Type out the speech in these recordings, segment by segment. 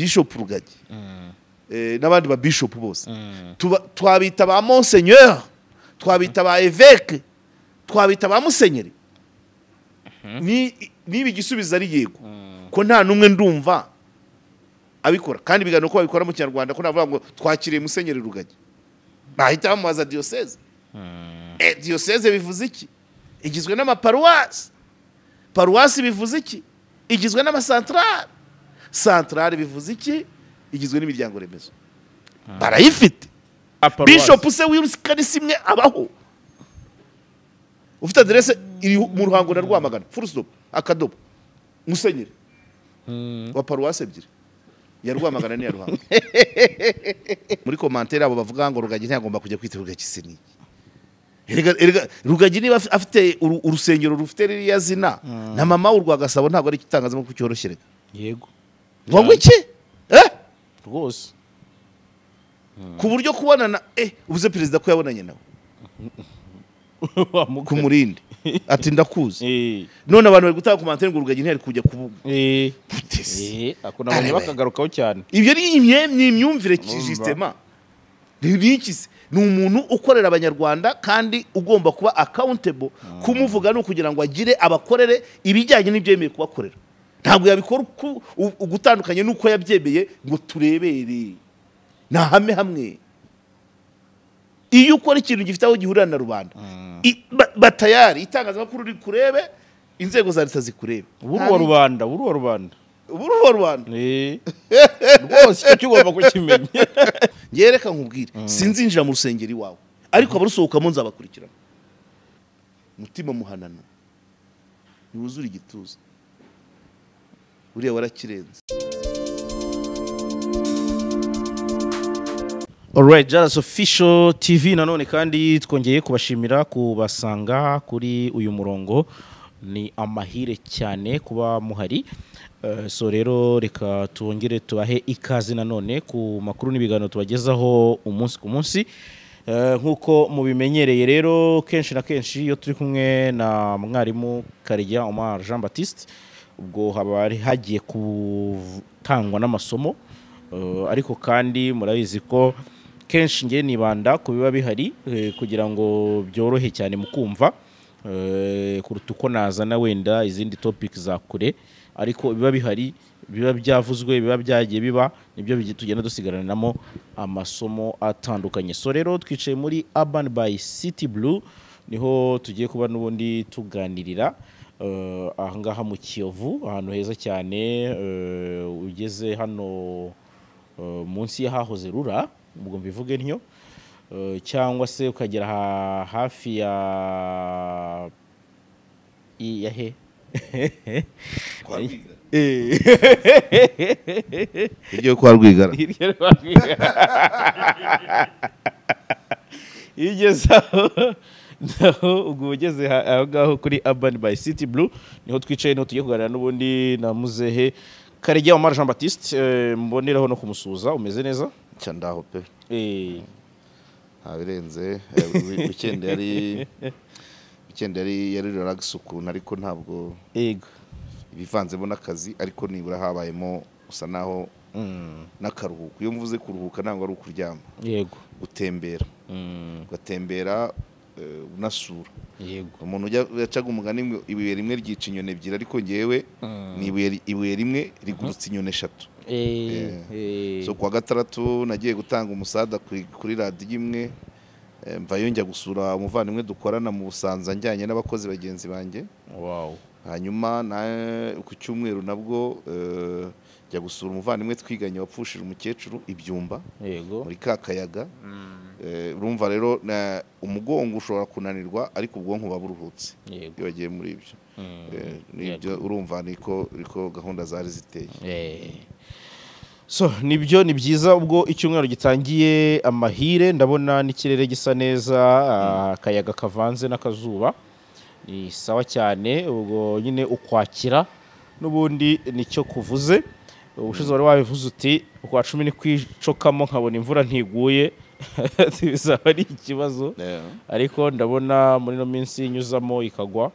Bishop Rugagi n'abandi ba bishop bose twabita ba monseigneur, twabita ba évêque, twabita ba musenyeri. Niba igisubizo ari yego, ko nta numwe ndumva abikora, kandi ibiganiro ko babikora mu Kinyarwanda, ko navuga ngo twakiriye Musenyeri Rugagi, bahita bamubaza diocese. Diocese bivuze iki? Igizwe n'amaparuwasi. Paruwasi bivuze iki? Igizwe n'amasantrale. Santrale bivuze iki? Igizwe n'imiryango remezo. Barayifite. Bishop se w'irusikanisi imwe abaho, ufite adresse iri mu Ruhango na Rwamagana, full stop, akadobo, musenyeri wa paruwasi ebyiri, ya Rwamagana n'iya Ruhango. Muri commentaire abo bavuga ngo Rugagi ntiyagomba kujya kwita Rugagi se ni erega Rugagi niba afite urusengero rufite ririya zina na mama w'u Rwagasabo, ntabwo ari igitangazamakuru cyoroshye rega. Yego. Ngo iki? Rwose. Ku buryo kubonana ubuze perezida ko yabonanye nawe ku Murindi ati ndakuzi, none abantu bari gutanga commentaire ngo Rugagi ntiyari kujya kubuga. Ako nabonye bakagarukaho cyane. Ibyo ni imyumvire justement. Ni umuntu ukorera abanyarwanda kandi ugomba kuba accountable. Kumuvuga no kugira ngo agire abakorere ibijyanye n'ibyo yemeye kubakorera. Ntabwo yabikora ugutandukanye nuko yabyemeye ngo turebere na hame hamwe. Iyo ukora ikintu gifite aho gihurira na rubanda, batayari itangazamakuru rikurebe, inzego za leta zikurebe. Uruwa rubanda, uruwa rubanda, uruwa rubanda. Rwose icyo ugomba kukimenya. Ngereka nkubwire, sinzinjira mu rusengero iwawe, ariko abarusohokamo nzabakurikirana. Mutima muhanano niwuzura igituza, uriya warakirenze. Alright, Jalas Official TV nanone kandi twongeye kubashimira kubasanga kuri uyu murongo. Ni amahire cyane kuba muhari. So rero reka tuongere tubahe ikaze nanone ku makuru n'ibiganiro tubagezaho umunsi ku munsi. Nkuko mubimenyereye rero kenshi na kenshi iyo turi kumwe na mwarimu Karegeya Omar Jean Baptiste, ubwo haba hagiye gutangwa n'amasomo. Ariko kandi murabizi ko kenshi nge nibanda ku biba bihari kugira ngo byorohe cyane mu kumva kuruta uko nazana wenda izindi topic za kure, ariko biba bihari, biba byavuzwe, biba byagiye biba, nibyo tugenda dusigaranamo amasomo atandukanye. So rero twicaye muri Urban by City Blue, niho tugiye kuba n'ubundi tuganirira aha ngaha mu Kiyovu, ahantu heza cyane. Ugeze hano munsi y'ahahoze Rura, ubwo mbivuge ntyo, cyangwa se ukagera hafi ya he iryo kwa Rwigara, igeze aho ubwo ugeze aho ngaho kuri Urban by City Blue, niho twicaye, niho tugiye kuganira n'ubundi na muzehe Karegeya Omar Jean Baptiste. Mboneraho no kumusuza. Umeze neza? Cya ndaho pe. Ntabirenze. Weekend yari relax ukuntu, ariko ntabwo yego ibivanzemo n'akazi, ariko nibura habayemo usa naho n'akaruhuko. Iyo mvuze kuruhuka ntabwo ari ukuryama, yego, gutembera, ugatembera unasura. Yego. Umuntu yacaga umugani ibuye rimwe ryica inyoni ebyiri, ariko ngewe ni ibuye rimwe rigurutse inyoni eshatu. So kuwa gatandatu nagiye gutanga umusada kuri radiyo imwe, mvayo njya gusura umuvandimwe dukorana mu Busanza, njyanye n'abakozi bagenzi banjye. Wow. Hanyuma ku cyumweru nabwo njya gusura umuvandimwe twiganye wapfushije umukecuru ibyumba. Yego. Muri Kakayaga. Urumva rero umugongo ushobora kunanirwa, ariko ubwonko buba buruhutse iyo bagiye muri ibyo. Nibyo urumva niko gahunda zari ziteye. So nibyo ni byiza ubwo icyumweru gitangiye amahire, ndabona n'ikirere gisa neza, akayaga kavanze n'akazuba, ni sawa cyane. Ubwo nyine ukwakira n'ubundi nicyo kuvuze. Ubushize wari wabivuze uti ukwa 10 ni kwicokamo nkabona imvura ntiguye, bizaba ari ikibazo, ariko ndabona muri no minsi inyuzamo ikagwa.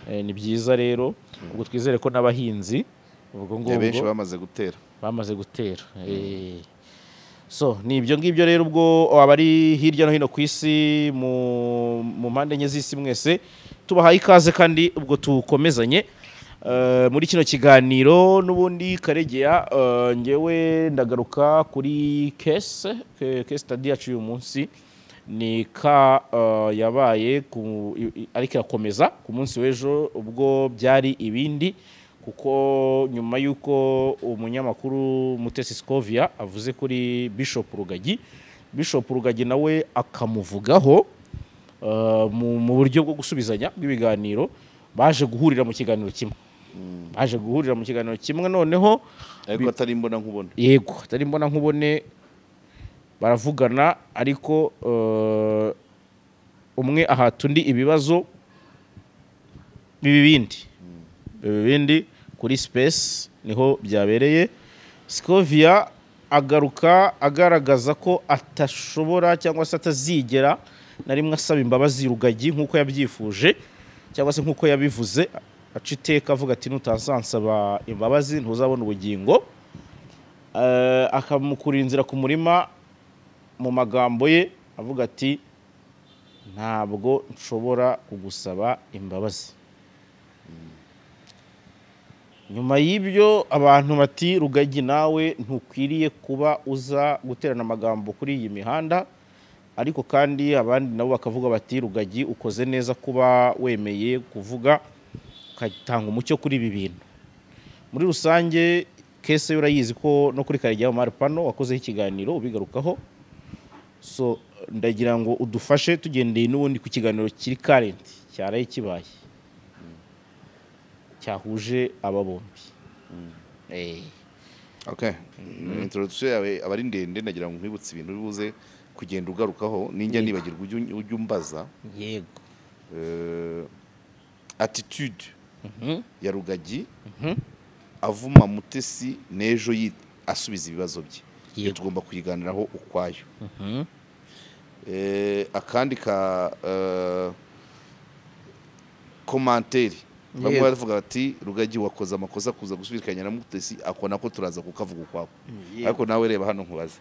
Ni byiza rero, ubwo twizere ko n'abahinzi ubwo ngubwo benshi bamaze gutera. Bamaze gutera. So ni ibyo ngibyo rero, ubwo abari hirya no hino ku isi mu mpande enye z'isi mwese tubahaye ikaze, kandi ubwo tukomezanye muri kino kiganiro. N'ubundi Karegeya, ngewe ndagaruka kuri case study yacu uyu munsi ni ka yabaye ariko irakomeza ku munsi w'ejo, ubwo byari ibindi, kuko nyuma y'uko umunyamakuru Mutesi Scovia avuze kuri Bishop Rugagi, Bishop Rugagi nawe akamuvugaho mu buryo bwo gusubizanya bw'ibiganiro, baje guhurira mu kiganiro kimwe. Baje guhurira mu kiganiro kimwe noneho ariko atari imbona nkubone. Yego, atari imbona nkubone, baravugana ariko umwe ahata undi ibibazo bibindi bibindi kuri space niho byabereye. Scovia agaruka agaragaza ko atashobora cyangwa se atazigera na rimwe asaba imbabazi Rugagi nk'uko yabyifuje cyangwa se nk'uko yabivuze, aca iteka avuga ati nutazansaba imbabazi ntuzabona ubugingo. Akamukura inzira ku murima mu magambo ye avuga ati ntabwo nshobora kugusaba imbabazi. Nyuma y'ibyo abantu bati Rugagi nawe ntukwiriye kuba uza guterana amagambo kuri iyi mihanda, ariko kandi abandi nabo bakavuga bati Rugagi ukoze neza kuba wemeye kuvuga ukatanga umucyo kuri ibi bintu. Muri rusange kese urayizi ko no kuri Karegeya Omar Pano wakozeho ikiganiro ubigarukaho, so ndagira ngo udufashe tugendeye n'ubundi ku kiganiro kiri current cyaraye kibaye cyahuje aba bombi. Okay, introduction yawe abari ndende, ndagira ngo nkwibutse ibintu bibuze kugenda ugarukaho ninjya nibagirwa ujye umbaza. Yego. Attitude ya Rugagi avuma Mutesi n'ejo asubiza ibibazo bye, tugomba kuyiganiraho ukwayo. Akandi ka commentaire bamwe baravuga bati Rugagi wakoze amakosa kuza gusubikanya na Mutesi, akona ko turaza kukavuga ukwako. Ariko nawe reba hano nkubaze,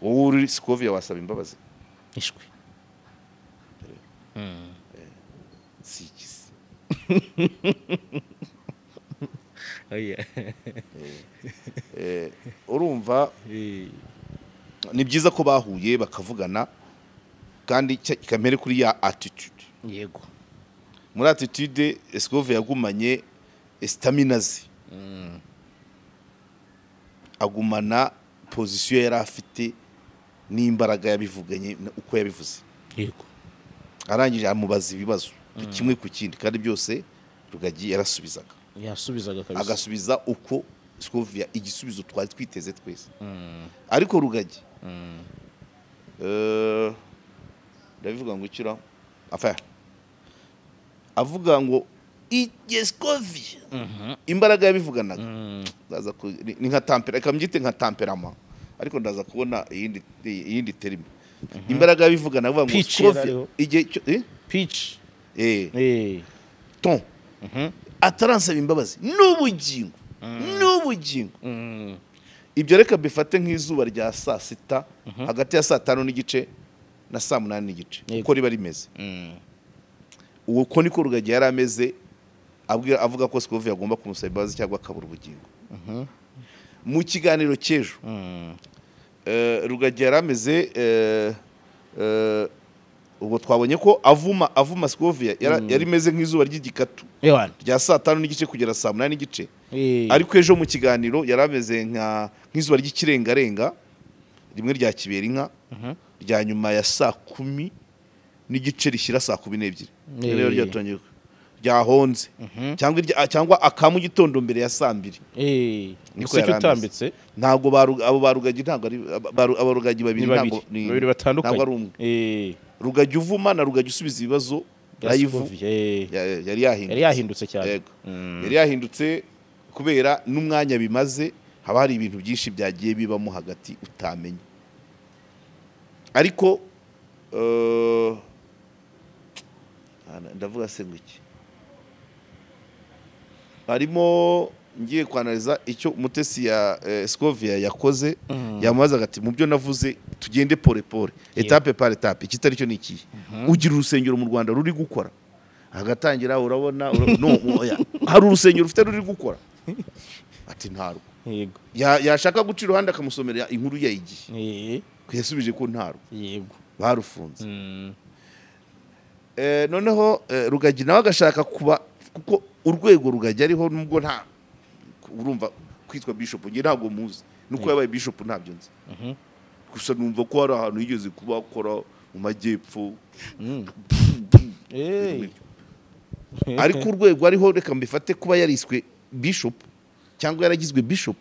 wowe uri Scovia wasaba imbabazi? Ishwi. Si ikisi. Urumva ni byiza ko bahuye bakavugana, kandi kamere kuri ya attitude. Yego. Muri attitude Scovia yagumanye stamina ze, agumana position yari afite n'imbaraga yabivuganye uko yabivuze. Yego. Arangije amubaza ibibazo kimwe ku kindi, kandi byose Rugagi yarasubizaga. Yasubizaga kabisa. Agasubiza uko Scovia igisubizo twari twiteze twese. Ariko Rugagi ndabivuga ngo ikira enfin avuga ngo Scovia imbaraga yabivuganaga ndaza ni nka tempera, kambyite nka temperament, ariko ndaza kubona iyindi terime. Imbaraga yabivugana avuga ngo Scovia igihe pitch ton ataransaba imbabazi n'ubugingo n'ubugingo. Ibyo reka bifate nk'izuba rya saa sita hagati ya saa 5:15 na saa 8:15 uko riba rimeze. Uko niko Rugagi yari ameze avuga ko Scovia agomba kumusaba imbabazi cyangwa akabura ubugingo. Mu kiganiro cy'ejo Rugagi yari ameze ubwo twabonye ko avuma Scovia yari imeze nk'izuba ry'igikatu rya saa 5:15 kugera saa 8:15. Ariko ejo mu kiganiro yari ameze nk'izuba ry'ikirengarenga rimwe rya kibera inka rya nyuma ya saa 10:15 rishyira saa 12 rero ryatangiye ryahonze cyangwa akamu gitondo mbere ya saa 2. Niko utambitse ntago abo barugagi ntago ari abarugagi babiri ntago ni babiri batandukanye, ntago ari umwe. Rugagi uvuma na Rugagi usubiza ibibazo live yari yahindutse cyane. Yari yahindutse kubera n'umwanya bimaze, haba hari ibintu byinshi byagiye bibamo hagati utamenye. Ariko ndavuga se ngo iki, harimo ngiye kwanaliza icyo Mutesi ya Scovia yakoze, yamubazaga ati mu byo navuze tugende pole pole, etape par etape, ikitari cyo ni ikihe? Ugira urusengero mu Rwanda ruri gukora, agatangira urabona no oya, hari urusengero ufite ruri gukora? Ati ntarwo. Yego. Yashaka guca iruhande akamusomera inkuru yayigiye, yasubije ko ntarwo. Yego. Barufunze. Noneho Rugagi nawe agashaka kuba, kuko urwego Rugagi ariho nubwo nta urumva kwitwa bishop nge ntabwo muzi, nuko yabaye bishop ntabyo nzi. Gusa numva ko hari ahantu yigeze kuba akora mu majyepfo. Ariko urwego ariho reka mbifate kuba yariswe bishop cyangwa yaragizwe bishop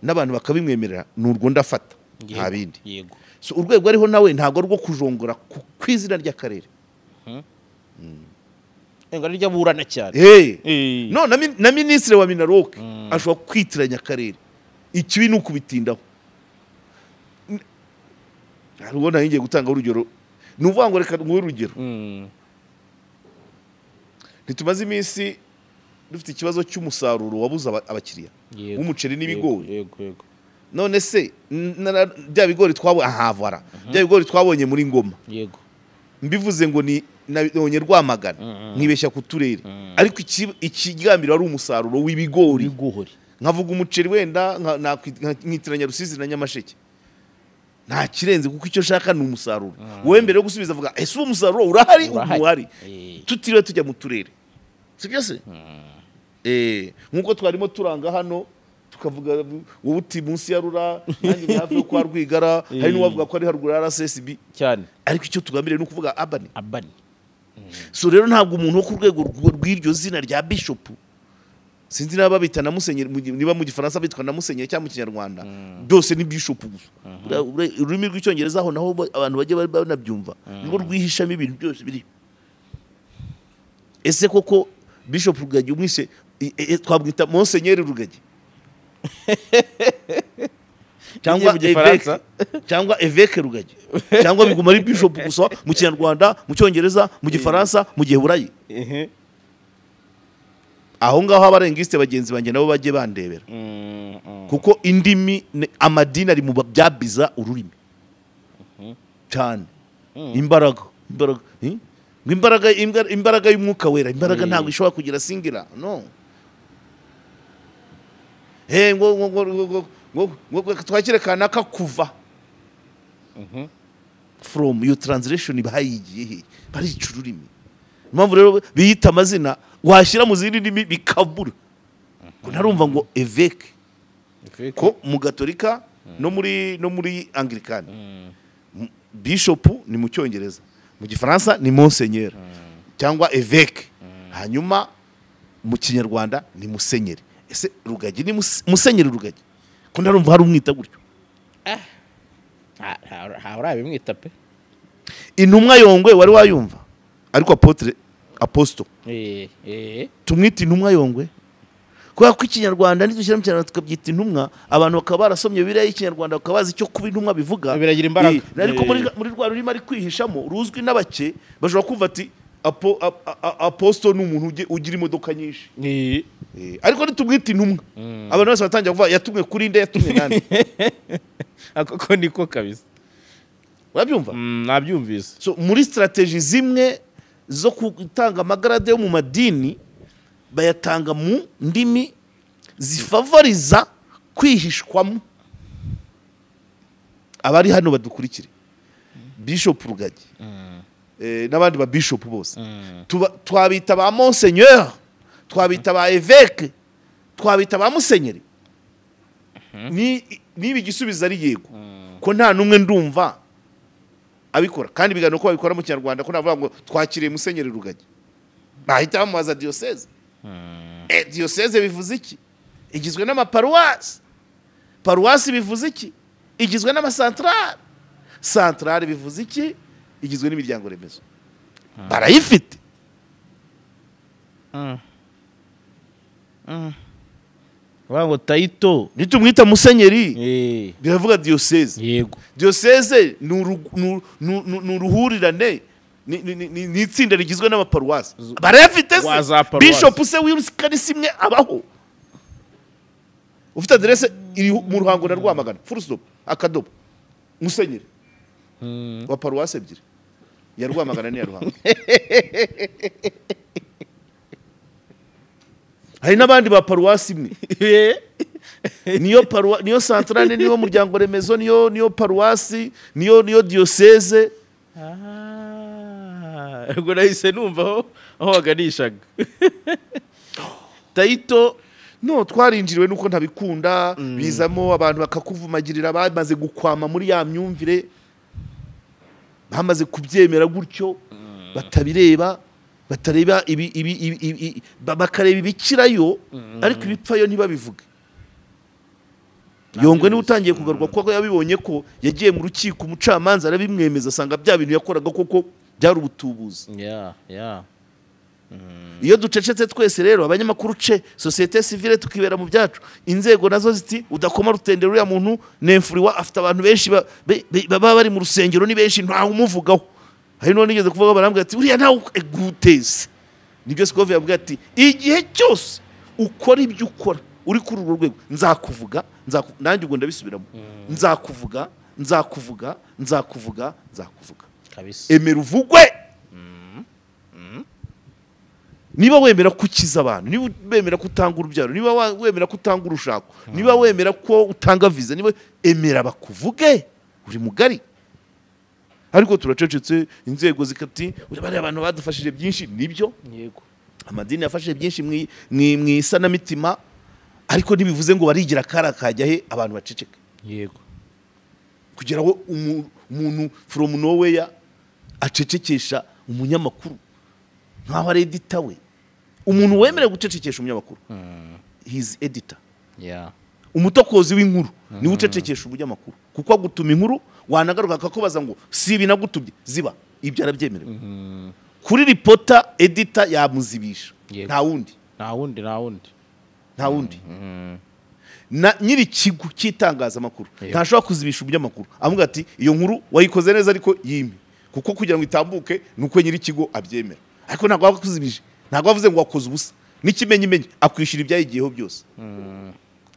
n'abantu bakabimwemerera, ni urwo ndafata nta bindi. Yego. So urwego ariho nawe ntabwo rwo kujongora ku izina ry'akarere. Ngo rijya burana cyane. No na ministre wa Minaloc ashobora kwitiranya akarere. Ikibi ni ukubitindaho. Hari ubona ngiye gutanga urugero, ni uvuga ngo reka nguhe urugero. Ntitumaze iminsi dufite ikibazo cy'umusaruro wabuze abakiriya w'umuceri n'ibigori. Yego. None se bya bigori twabonye ahavara, bya bigori twabonye muri Ngoma. Yego. Mbivuze ngo ni nabonye Rwamagana nkibeshya ku turere, ariko ikigambiro ari umusaruro w'ibigori. Nkavuga umuceri wenda nkitiranya Rusizi na Nyamasheke, nta kirenze kuko icyo nshaka ni umusaruro. Wowe mbere yo gusubiza avuga ese uwo musaruro urahari? Uhari. Tutiriwe tujya mu turere, sibyo se? Nkuko twarimo turanga hano tukavuga wowe uti munsi ya Rura, nanjye hafi yo kwa Rwigara, hari n'uwavuga ko ari haruguru ya RSSB cyane, ariko icyo tugambiriye ni ukuvuga abani. So rero ntabwo umuntu wo ku rwego rw'iryo zina rya bishop, sinzi niba babita na musenyeri, niba mu Gifaransa bitwa na musenyeri cyangwa mu Kinyarwanda, byose ni bishop gusa. Ururimi rw'Icyongereza aho naho abantu bajye banabyumva, nirwo rwihishamo ibintu byose biri. Ese koko Bishop Rugagi umwise twabwita Monseigneur Rugagi cyangwa évêque, cyangwa évêque Rugagi, cyangwa biguma ari bishop gusa mu Kinyarwanda, mu Cyongereza, mu Gifaransa, mu Giheburayi? Aho ngaho abarengiste bagenzi banjye nabo bajye bandebera, kuko indimi amadini ari mu byabiza ururimi cyane. Imbaraga imbaraga y'umwuka wera, imbaraga ntabwo ishobora kugira singira no. Ngo ngo ngo twakire kanaka kuva from your translation bayigiye he, barica ururimi. Impamvu rero biyita amazina washyira mu zindi ndimi bikabura. Ko ntarumva ngo évêque ko mu Gatolika no muri Anglikani bishop ni mu Cyongereza, mu Gifaransa ni monseigneur cyangwa évêque, hanyuma mu Kinyarwanda ni musenyeri. Ese Rugagi ni musenyeri Rugagi? Ko ntarumva hari umwita gutyo. Nta urabimwita pe. Intumwa Yongwe wari wayumva, ariko apotre apostle tumwita intumwa Yongwe kubera ko Ikinyarwanda nidushyira mu Kinyarwanda tukabyita intumwa, abantu bakaba barasomye Bibiliya y'Ikinyarwanda bakaba bazi icyo kuba intumwa bivuga, biragira imbaraga. Ariko muri rwa rurimi ari kwihishamo ruzwi n'abake, bashobora kumva ati apostle ni umuntu ugira imodoka nyinshi. Ariko nitumwita intumwa abantu bose batangira kuvuga yatumwe kuri nde, yatumwe nande. Ako niko kabisa. Urabyumva? Nabyumvise. So muri strategy zimwe zo gutanga amagarade yo mu madini bayatanga mu ndimi zifavoriza kwihishwamo. Abari hano badukurikire, Bishop Rugagi n'abandi ba bishop bose, twabita ba monseigneur, twabita ba évêque, twabita ba musenyeri. Niba igisubizo ari yego, ko nta numwe ndumva abikora, kandi biganiro ko babikora mu Kinyarwanda, ko navuga ngo twakiriye musenyeri Rugagi, bahita bamubaza diocese. Diocese bivuze iki? Igizwe n'amaparuwasi. Paruwasi bivuze iki? Igizwe n'amasantrale. Santrale bivuze iki? Igizwe n'imiryango remezo. Barayifite. Ngo tayito nitumwita musenyeri biravuga diocese. Yego. Diocese ni uruhurirane, ni itsinda rigizwe n'amaparuwasi. Barayafite se? Bishop se w'ikanisa imwe abaho? Ufite aderese iri mu Ruhango na Rwamagana, full stop, akadobo. Musenyeri wa paruwasi ebyiri, ya Rwamagana n'iya Ruhango. Hari n'abandi ba paruwasi imwe. Niyo paruwa, niyo santrale, niyo muryango remezo, niyo paruwasi, niyo diocese. Ubwo nahise numva aho waganishaga. Tayito no twarinjiriwe nuko ntabikunda, bizamo abantu bakakuvumagirira bamaze gukwama muri ya myumvire, bamaze kubyemera gutyo, batabireba, batareba ibi bakareba ibikirayo, ariko ibipfayo ntibabivuge. Yongwe niwe utangiye kugarwa kuko yabibonye ko yagiye mu rukiko, umucamanza arabimwemeza, asanga bya bintu yakoraga koko byari ubutubuzi. Iyo ducecetse twese rero abanyamakuru ce société civile tukibera mu byacu, inzego nazo ziti udakoma rutendera uriya muntu nemfuriwa afite abantu benshi baba bari mu rusengero ni benshi ntawe umuvugaho. Hari none nigeze kuvuga barambwira ati uriya ntawe guteze. Nibyo Scovia yabwiye ati igihe cyose ukora ibyo ukora uri kuri urwo rwego nzakuvuga, nanjye ubwo ndabisubiramo, nzakuvuga, nzakuvuga, nzakuvuga, nzakuvuga kabisa. Emera uvugwe. Niba wemera kukiza abantu, niba wemera ko utanga urubyaro, niba wemera ko utanga urushako, niba wemera ko utanga visa, niba emera bakuvuge, uri mugari. Ariko turacecetse, inzego zikati bari abantu badufashije byinshi, nibyo. Yego. Amadini yafashije byinshi mu isanamitima, ariko ntibivuze ngo barigira kara kajya he abantu baceceke. Yego. Kugira ngo umuntu from nowhere acecekesha umunyamakuru nkaho ari editor we. Umuntu wemerewe gucecekesha umunyamakuru, his editor. Umutokozi w'inkuru niwe ucecekesha umunyamakuru, kuko agutuma inkuru wanagaruka akakubaza ngo si ibi nagutumye, ziba ibyo arabyemerewe. Kuri reporter editor yamuzibisha, nta wundi, nta wundi, nta wundi, nta wundi. Na nyiri kigo cy'itangazamakuru ntashobora kuzibisha umunyamakuru amuga ati iyo nkuru wayikoze neza ariko yime, kuko kugira ngo itambuke nuko nyiri kigo abyemera. Ariko ntabwo wakuzibije, ntabwo wavuze ngo wakoze ubusa, n'ikimenyimenyi akwishyura ibyayigiyeho byose.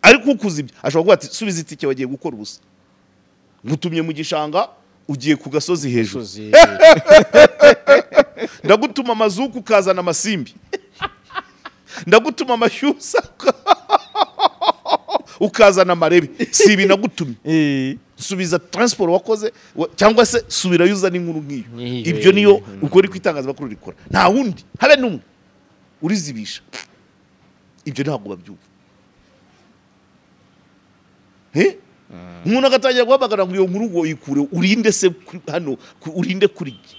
Ariko ukuzibye ashobora kuvuga ati subiza itike wagiye gukora ubusa, ngutumye mu gishanga ugiye ku gasozi hejuru, ndagutuma amazuku ukazana amasimbi, ndagutuma amashyusa ukazana amarebe, si ibi nagutumye, subiza transport wakoze cyangwa se subirayo uzana inkuru nk'iyo. Ibyo niyo ukora ku itangazamakuru rikora, nta wundi habe n'umwe urizibisha. Ibyo ntabwo babyumva. Umuntu agatangira guhamagara ngo iyo nkuru ngo yikure, urinde se hano, urinde kuri iki.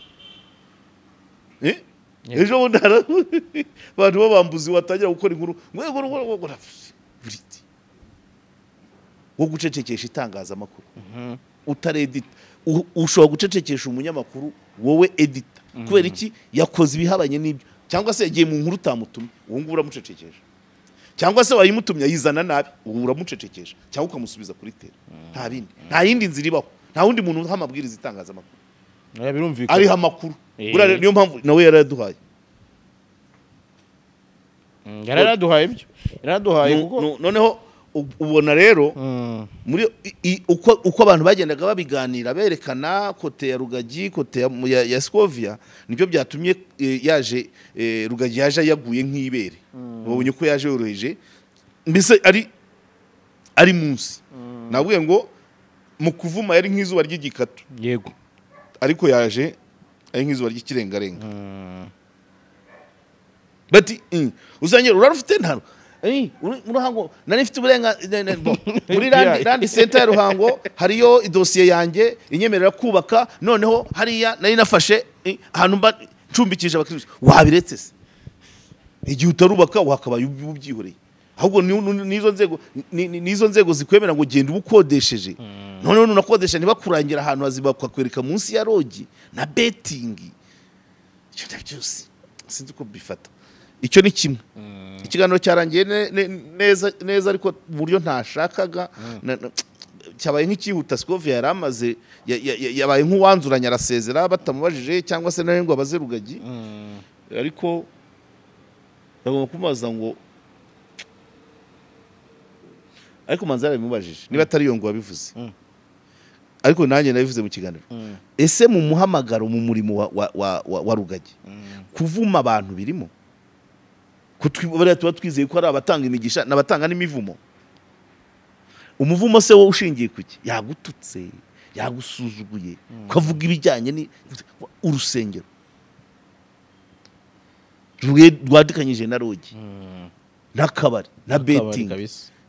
Ejo bundi abantu b'abambuzi watangira gukora inkuru ngo wo gucecekesha itangazamakuru utaredita. Ushobora gucecekesha umunyamakuru wowe editor kubera iki yakoze ibihabanye n'ibyo, cyangwa se yagiye mu nkuru utamutumye, uwo nguwo uramucecekesha, cyangwa se wayimutumye ayizana nabi, uwo uramucecekesha cyangwa ukamusubiza kuri tele. Nta bindi, nta yindi nzira ibaho, nta wundi muntu uha amabwiriza itangazamakuru, ariho amakuru. Niyo mpamvu nawe yaraduhaye, yaraduhaye ibyo, yaraduhaye kuko noneho ubona rero muri uko abantu bagendaga babiganira berekana kote ya Rugagi, kote ya Scovia, nibyo byatumye yaje Rugagi yaje yaguye nk'ibere. Babonye ko yaje yoroheje, mbese ari munsi. Navuye ngo mu kuvuma yari nk'izuba ry'igikatu. Yego. Ariko yaje ari nk'izuba ry'ikirengarenga. Bati uzanye urarufite ntaro. Ruhango nari mfite uburenganzira muri Randi Center ya Ruhango, hariyo idosiye yanjye inyemerera kubaka, noneho hariya nari nafashe ahantu mba ncumbikije abakristo. Wabiretse se igihe utarubaka wakabaye ubyihoreye, ahubwo nizo nzego zikwemera ngo genda ubukodesheje, noneho nunakodesha ntibakurangira ahantu hazima bakakwereka munsi ya rogi na betting. Icyo byose sinzi uko bifata. Icyo ni kimwe. Ikiganiro cyarangiye neza neza, ariko mu buryo ntashakaga, cyabaye nk'ikihuta. Scovia yaramaze yabaye nk'uwanzuranya arasezera batamubajije, cyangwa se nawe ngo abaze Rugagi, ariko bagomba kumubaza ngo Ariko manza yarabimubajije niba atari yo ngo wabivuze. Ariko nanjye nabivuze mu kiganiro. Ese mu muhamagaro mu murimo wa Rugagi kuvuma abantu birimo? Kutwibara tuba twizeye ko ari abatanga imigisha n'abatanga n'imivumo. Umuvumo se wo ushingiye kuki? Yagututse, yagusuzuguye, ukavuga ibijyanye ni urusengero rwadikanyije na rogi n'akabari na betting.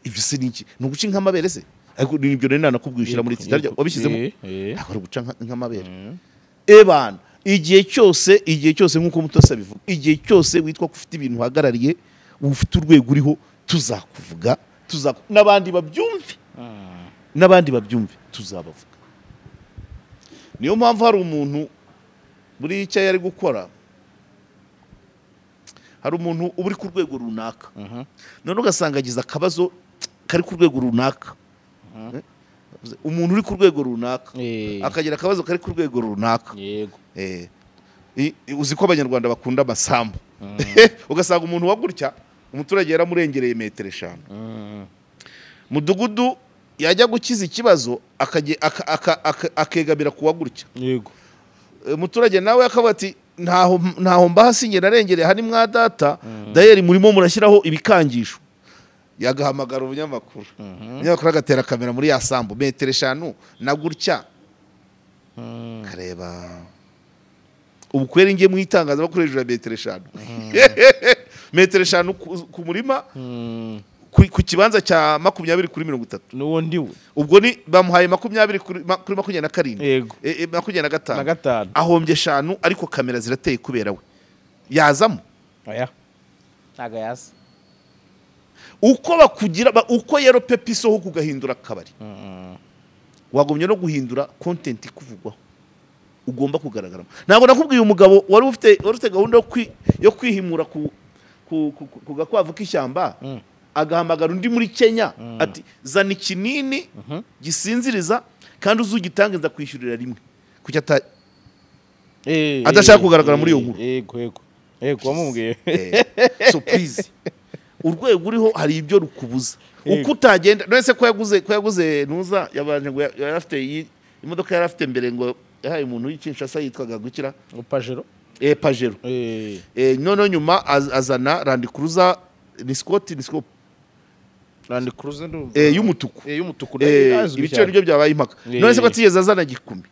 Ibyo se niki? Ni uguca nk'amabere se? Ariko nibyo rero nanakubwishira muri titarya wabishyizemo ntabwo ari uguca nk'amabere. Ebana igihe cyose nkuko Mutasa bivuga, igihe cyose witwa ko ufite ibintu uhagarariye, ufite urwego uriho, tuzakuvuga, n'abandi babyumve, n'abandi babyumve, tuzabavuga. Niyo mpamvu hari umuntu buri icyo yari gukora, hari umuntu uba uri ku rwego runaka, none ugasanga agize akabazo kari ku rwego runaka. Umuntu uri ku rwego runaka akagira akabazo kari ku rwego runaka. Yego. Uzi ko abanyarwanda bakunda amasambu. Ugasanga umuntu wa gutya umuturage yaramurengereye metero 5. Mudugudu yajya gukiza ikibazo akegamira kuwa gutya. Yego. Umuturage nawe akavuga ati ntaho mbahasinye narengereye hari mwa data, dayeri murimo murashyiraho ibikangisho. Yagahamagara umunyamakuru. Umunyamakuru agatera kamera muri ya sambu metero 5 na gutya. Kareba ubukwere ngiye mu itangazamakuru hejuru ya metero 5. Metero 5 ku murima ku kibanza cya 20 kuri 30. Nuwo ndiwe. Ubwo ni bamuhaye 20 kuri 27. 25. Ahombye 5 ariko kamera zirateye kubera we. Yazamo? Oya. Ntago yaza. Uko bakugira uko yero pepi soho kugahindura akabari. Wagumye no guhindura content ikuvugwaho. Ugomba kugaragaramo. Ntabwo nakubwiye umugabo wari ufite gahunda yo kwihimura ku gakwavu k'ishyamba, agahamagara undi muri Kenya ati zana ikinini gisinziriza kandi uzugitange ndakwishyurira rimwe. Kuki adashaka kugaragara muri iyo nkuru? Yego yego. Yego wamubwiye. So please, urwego uriho hari ibyo rukubuza. Uko utagenda none ko yaguze nuza yabanje ngo yarafite imodoka yarafite mbere ngo yahaye umuntu w'Ikinshasa yitwaga gukira Pajero. Pajero. None nyuma azana Land Cruiser ni Scott Land Cruiser y'umutuku. Y'umutuku ibiciro nibyo byabaye impaka. None se ko atigeze azana gikumi.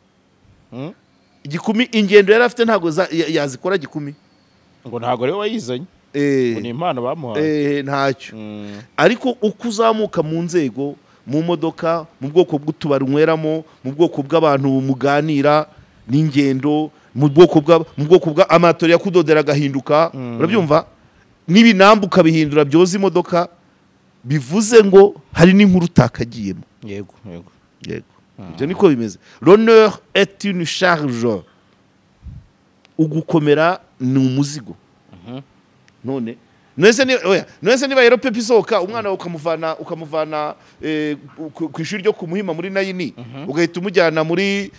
Gikumi ingendo yarafite ntago yazikora gikumi. Ngo ntago rero wayizanye. Ngo ni impano bamuhaye. Ntacyo. Ariko uko uzamuka mu nzego, mu modoka, mu bwoko bw'utubari unyweramo, mu bwoko bw'abantu muganira n'ingendo, mu bwoko bwa amatori yakudodera agahinduka, urabyumva? N'ibinambuka bihindura byoza imodoka, bivuze ngo hari n'inkuru utakagiyemo. Yego yego. Yego. Ibyo niko bimeze. L'honneur est une charge. Ugukomera ni umuzigo. None none niba yero pepi isohoka umwana ukamuvana ku ishuri ryo kumuhima muri nayini, ugahita umujyana muri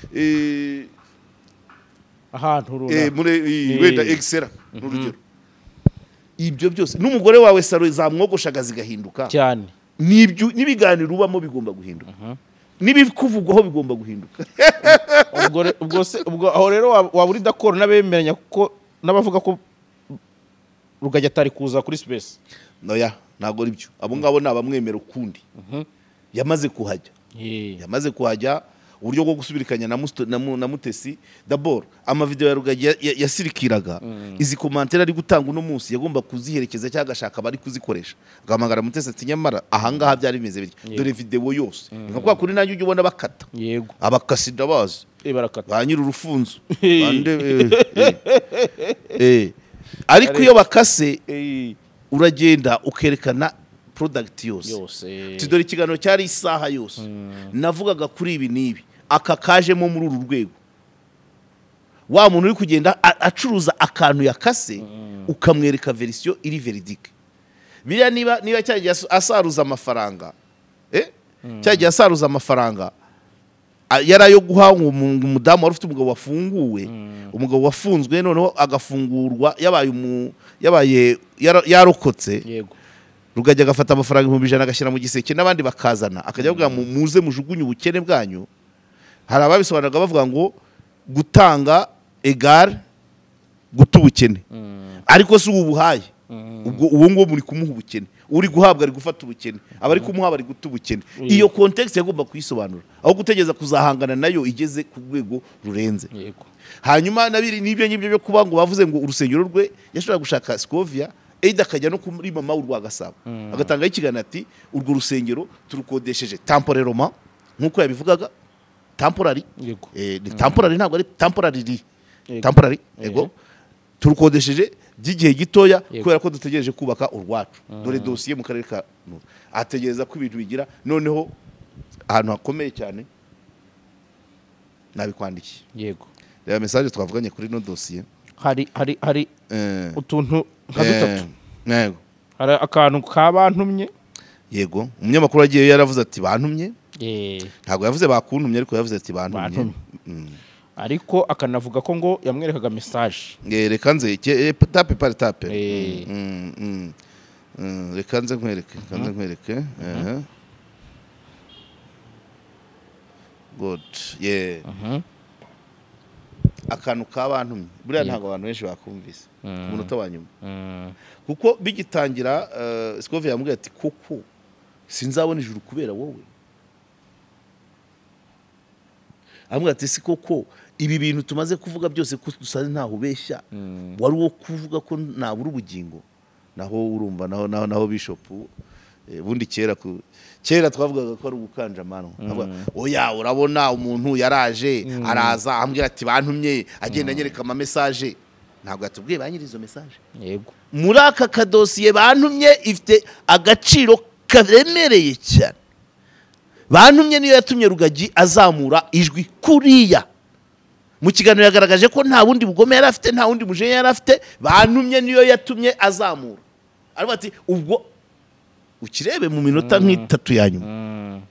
ahantu runaka muri wenda excella n'urugero. Ibyo byose n'umugore wawe saro zamwogoshaga zigahinduka cyane. Nibyo nibiganiro ubamo bigomba guhinduka. Nibikuvugwaho bigomba guhinduka. Ubwo aho rero waba uri d'accord n'abemeranya kuko n'abavuga ko Rugagi atari kuza kuri space. Oya, ntago ari byo. Abo ngabo nabamwemera ukundi. Yamaze kuhajya. Yamaze kuhajya uburyo bwo gusubirikanya na Mutesi. D'abord ama video ya Rugagi yasirikiraga, izi commentaire ari gutanga uno munsi yagomba kuziherekeza cyangwa agashaka bari kuzikoresha. Agamagara Mutesi ati nyamara ahangaha byari bimeze bityo. Dore video yose. Nka kwa kuri nanjye ujye ubona bakata. Yego. Abakasida bazi. Barakata. Ba nyiri urufunzo. Bande ariko iyo bakase uragenda ukerekana product yose. Tidore ikiganiro cyari isaha yose. Navugaga kuri ibi nibi. Aka kajemo muri uru rwego. Wa muntu uri kugenda acuruza akantu yakase, ukamwereka version iri veridique. Biriya niba cyagiye asaruza amafaranga. Cyagiye asaruza amafaranga yarayo guha umudamu wari ufite umugabo wafunguwe, umugabo wafunzwe noneho agafungurwa yabaye yarokotse. Yego. Rugagi agafata amafaranga 100,000 agashyira mu giseke n'abandi bakazana, akajya avuga muze mujugunye ubukene bwanyu. Hari ababisobanuraga bavuga ngo gutanga egal guta ubukene, ariko si ubu buhaye, ubwo uwo ngo muri kumuha ubukene, uri guhabwa ari gufata ubukene, abari kumuha bari guta ubukene. Iyo context yagomba kuyisobanura aho gutegereza kuzahangana nayo igeze ku rwego rurenze. Hanyuma nabiri nibyo ngibyo byo kuba ngo bavuze ngo urusengero rwe yashobora gushaka Scovia, Eida akajya no kuri mama w'urwa Gasabo agatanga ikiganiro ati urwo rusengero turukodesheje temporairement nkuko yabivugaga, temporary ni temporary, ntabwo ari temporary, temporary yego, turukodesheje by'igihe gitoya kubera ko dutegereje kubaka urwacu, dore dossier mu karere ka Nura. Ategereza ko ibintu bigira noneho ahantu hakomeye cyane. Nabikwandikiye yego, reba message twavuganye kuri no dossier, hari utuntu nka dutatu. Yego, hari akantu kabantumye. Yego, umunyamakuru agiye yaravuze ati bantumye, ntabwo yavuze bakuntumye, ariko yavuze ati bantumye, ariko akanavuga ko ngo yamwerekaga message. Reka nze tape par tape, reka nze nkwereke, reka nze nkwereke. Good, yeah. Akantu kabantumye buriya ntabwo abantu benshi bakumvise ku munota wa nyuma, kuko bigitangira Scovia yamubwiye ati koko sinzabona ijuru kubera wowe. Amubwira ati si koko ibi bintu tumaze kuvuga byose ko dusaze ntaho ubeshya, wari wo kuvuga ko nabura ubugingo. Naho urumva naho Bishop bundi kera kera twavugaga ko ari ugukanja amano, oya urabona umuntu yaraje araza ambwira ati bantumye, agenda anyereka ama message, ntabwo yatubwiye ba nyiri izo message. Yego, muri aka kadosiye bantumye ifite agaciro karemereye cyane. Bantumye niyo yatumye Rugagi azamura ijwi kuriya. Mu kiganiro yagaragaje ko nta wundi bugome yari afite, nta wundi mujenya yari afite, bantumye niyo yatumye azamura. Aravuga ati ubwo ukirebe mu minota nk'itatu ya nyuma,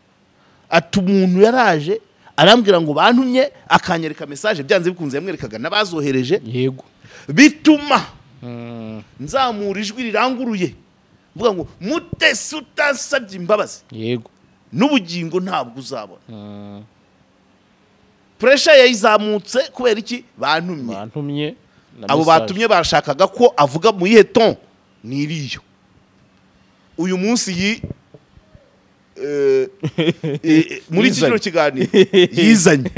ati umuntu yaraje arambwira ngo bantumye, akanyereka message, byanze bikunze yamwerekaga n'abazohereje. Yego, bituma nzamura ijwi riranguruye mvuga ngo Mutesi utansabye imbabazi, yego, n'ubugingo ntabwo uzabona. Pressure yayizamutse kubera iki? Bantumye. Bantumye abo batumye bashakaga ko avuga mu yihe ton niriyo. Uyu munsi yi muri kino kiganiro yizanye.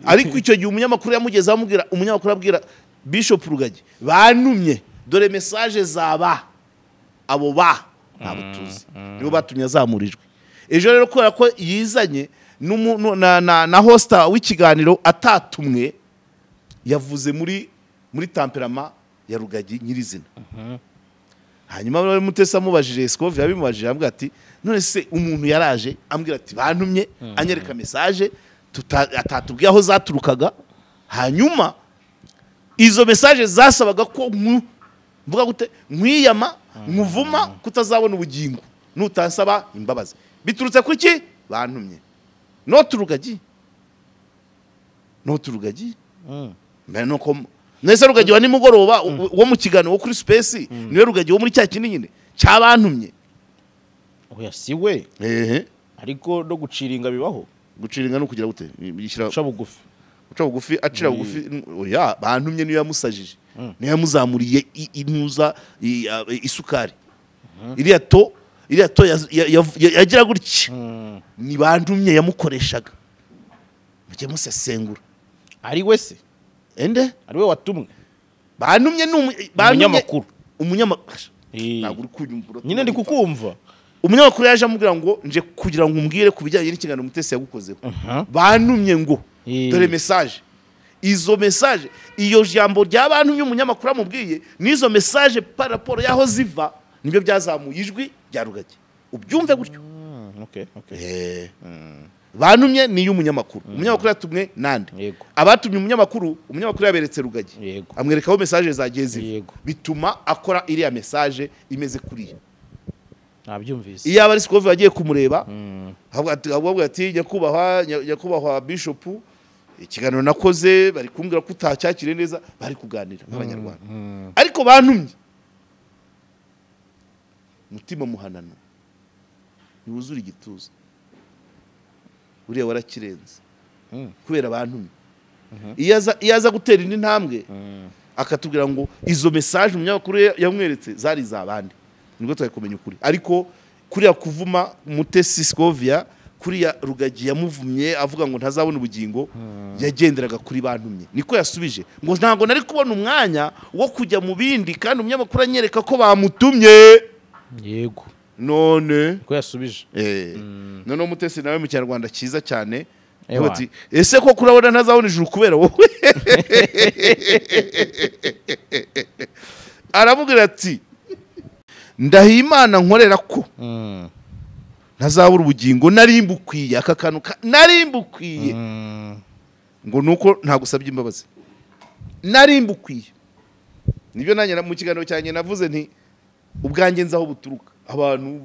Ariko icyo gihe umunyamakuru yamugeza amubwira, umunyamakuru abwira Bishop Rugagi bantumye, dore message zaba abo ba ntabwo tuzi nibo batumye azamurijwe. Ejo rero kubera ko yizanye na hosta w'ikiganiro atatumwe, yavuze muri temperament ya Rugagi nyirizina. Hanyuma bari Mutesi amubajije, Scovia yabimubajije ambwira ati none se umuntu yaraje ambwira ati bantumye, anyereka message atatubwiye aho zaturukaga, hanyuma izo message zasabaga ko mvuga gute nkwiyama nkuvuma kutazabona ubugingo nutansaba imbabazi, biturutse kuki? Bantumye. Not Rugagi, not Rugagi. Mbere nuko nese Rugagi wa nimugoroba wo mu kiganiro wo kuri Space, niwe Rugagi wo muri cya kindi nyine cyabantumye. Oya si we, ariko no guciringa bibaho. Guciringa no kugira gute? Yishyira uca bugufi, uca bugufi, acira bugufi. Oya bantumye niyo yamusajije, niyo yamuzamuriye intuza isukari, iriya to yagira gutya, ni bantumye yamukoreshaga. Mujye musesengura. Ari we se? Ende? Ari we watumwe? Bantumye ni umunyamakuru. Umunyamakuru. Ntabwo uri kunyumva. Nyine ndi kukumva. Umunyamakuru yaje amubwira ngo nje kugira ngo umbwire ku bijyanye n'ikiganiro Mutesi yagukozeho. Bantumye ngo dore message. Izo message, iyo jambo ryabantumye umunyamakuru amubwiye, nizo message par rapport yaho ziva, nibyo byazamuye ijwi rya Rugagi. Ubyumve gutyo. Okay, okay. Bantumye ni y'umunyamakuru. Umunyamakuru yatumwe nande? Abatumye umunyamakuru, umunyamakuru yaberetse Rugagi. Amwereka aho message zagiye ziva. Bituma akora iriya message imeze kuriya. Nabyumvise. Iyo abari Scovia bagiye kumureba, ahubwo ati nyakubahwa Bishop, ikiganiro nakoze bari kumbwira ko utacyakire neza, bari kuganira nk'abanyarwanda. Ariko bantumye Mutima muhanano ntiwuzura igituza, uriya warakirenze kubera abantu. Iyo aza gutera indi ntambwe akatubwira ngo izo message umunyamakuru yamweretse zari izabandi, nibwo twari kumenya ukuri. Ariko kuriya kuvuma Mutesi Scovia, kuriya Rugagi yamuvumye avuga ngo ntazabona ubugingo, yagenderaga kuri bantumye. Niko yasubije ngo ntabwo nari kubona umwanya wo kujya mu bindi kandi umunyamakuru anyereka ko bamutumye. Yego, none niko yasubije. None Mutesi nawe mu Kinyarwanda cyiza cyane ati ese ko kurabona ntazabona ijuru kubera wowe? Aramubwira ati ndahiye Imana nkorera ko ntazabura ubugingo narimbukwiye. Aka kantu narimbukwiye ngo nuko ntagusabye imbabazi, narimbukwiye. Nibyo nanjye mu kiganiro cyanjye navuze nti ubwanjye nzi aho buturuka. Abantu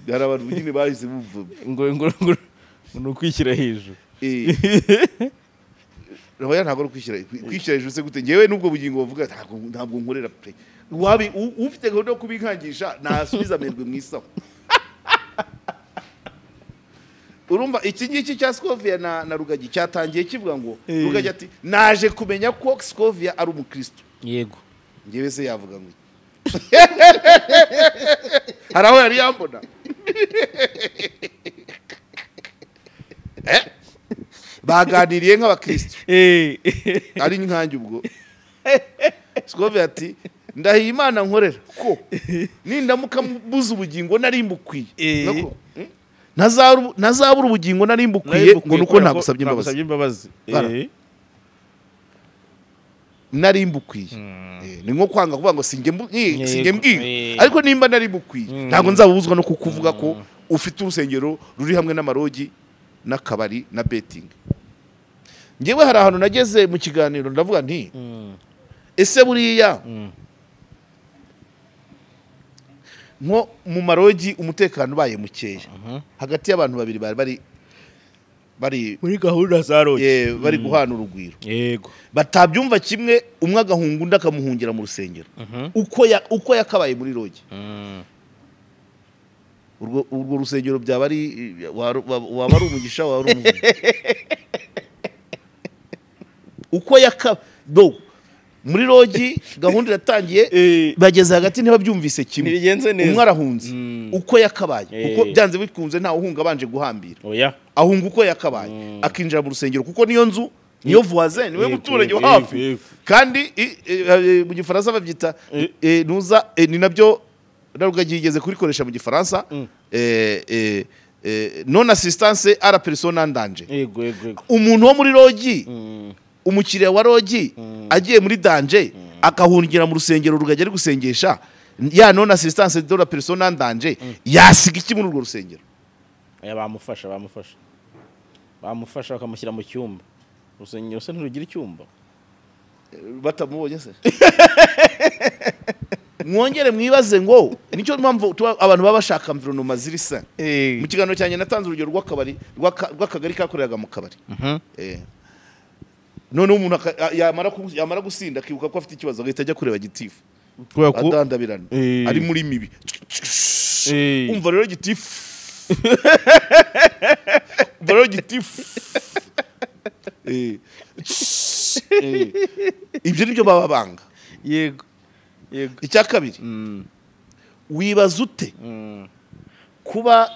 hari abantu nyine bahise bumva ngo ngo ngo ni ukwishyira hejuru. Oya, ntabwo ari ukwishyira hejuru se gute? Ngewe n'ubwo bugingo bavuga ntabwo nkorera pe. Wabi ufite gahunda yo kubinkangisha nasubiza amerwe mu isaho. Urumva iki ngiki cya Scovia na Rugagi cyatangiye kivuga ngo Rugagi ati naje kumenya ko Scovia ari umukristo. Yego, ngewe se yavuga ngo hari aho yari yambona. Baganiriye nk'abakristo ari nkanjye ubwo. Scovia ati ndahiye Imana nkorera ko nindamuka mbuze ubugingo narimbukwiye, ntazabura ubugingo narimbukwiye ngo nuko ntagusabye imbabazi. Narimbukwiye ni nko kwanga kuvuga ngo singe mbwira, ariko nimba narimbukwiye ntabwo nzabuzwa no kukuvuga ko ufite urusengero ruri hamwe n'amarogi n'akabari na betting. Ngewe hari ahantu nageze mu kiganiro ndavuga nti ese buriya nko mu marogi umutekano ubaye mukeya hagati y'abantu babiri bari bari muri gahunda za rogi, bari guhana urugwiro, yego, batabyumva kimwe, umwe agahunga undi akamuhungira mu rusengero uko yakabaye muri rogi. Urwo rusengero byaba ari waba ari umugisha, waba ari umuvumo. Uko do muri rogi gahunda iratangiye, bageze hagati ntibabyumvise kimwe, umwe arahunze uko yakabaye, kuko byanze bikunze ntawe uhunga abanje guhambira. Ahunga uko yakabaye akinjira mu rusengero, kuko niyo nzu niyo voisin niwe muturage wa hafi. Kandi mu Gifaransa babyita nuza, ni nabyo Rugagi yigeze kurikoresha mu Gifaransa, non assistance à la personne en danger. Umuntu wo muri rogi, umukiriya wa rogi agiye muri danger akahungira mu rusengero Rugagi ari gusengesha, ya non assistance de la personne en danger yasiga iki muri urwo rusengero? Bamufasha bakamushyira mu cyumba. Urusengero se ntirugira icyumba? Batamubonye se? Mwongere mwibaze ngo nicyo mpamvu abantu baba bashaka environnement ziri sain. Mu kiganiro cyanjye natanze urugero rw'akabari rw'akagari kakoreraga mu kabari. None umuntu yamara gusinda akibuka ko afite ikibazo agahita ajya kureba gitifu adandabirana ari muri mibi. Umva rero gitifu, umva rero gitifu. Ibyo nibyo baba banga. Yego, yego. Icya kabiri, wibaza ute kuba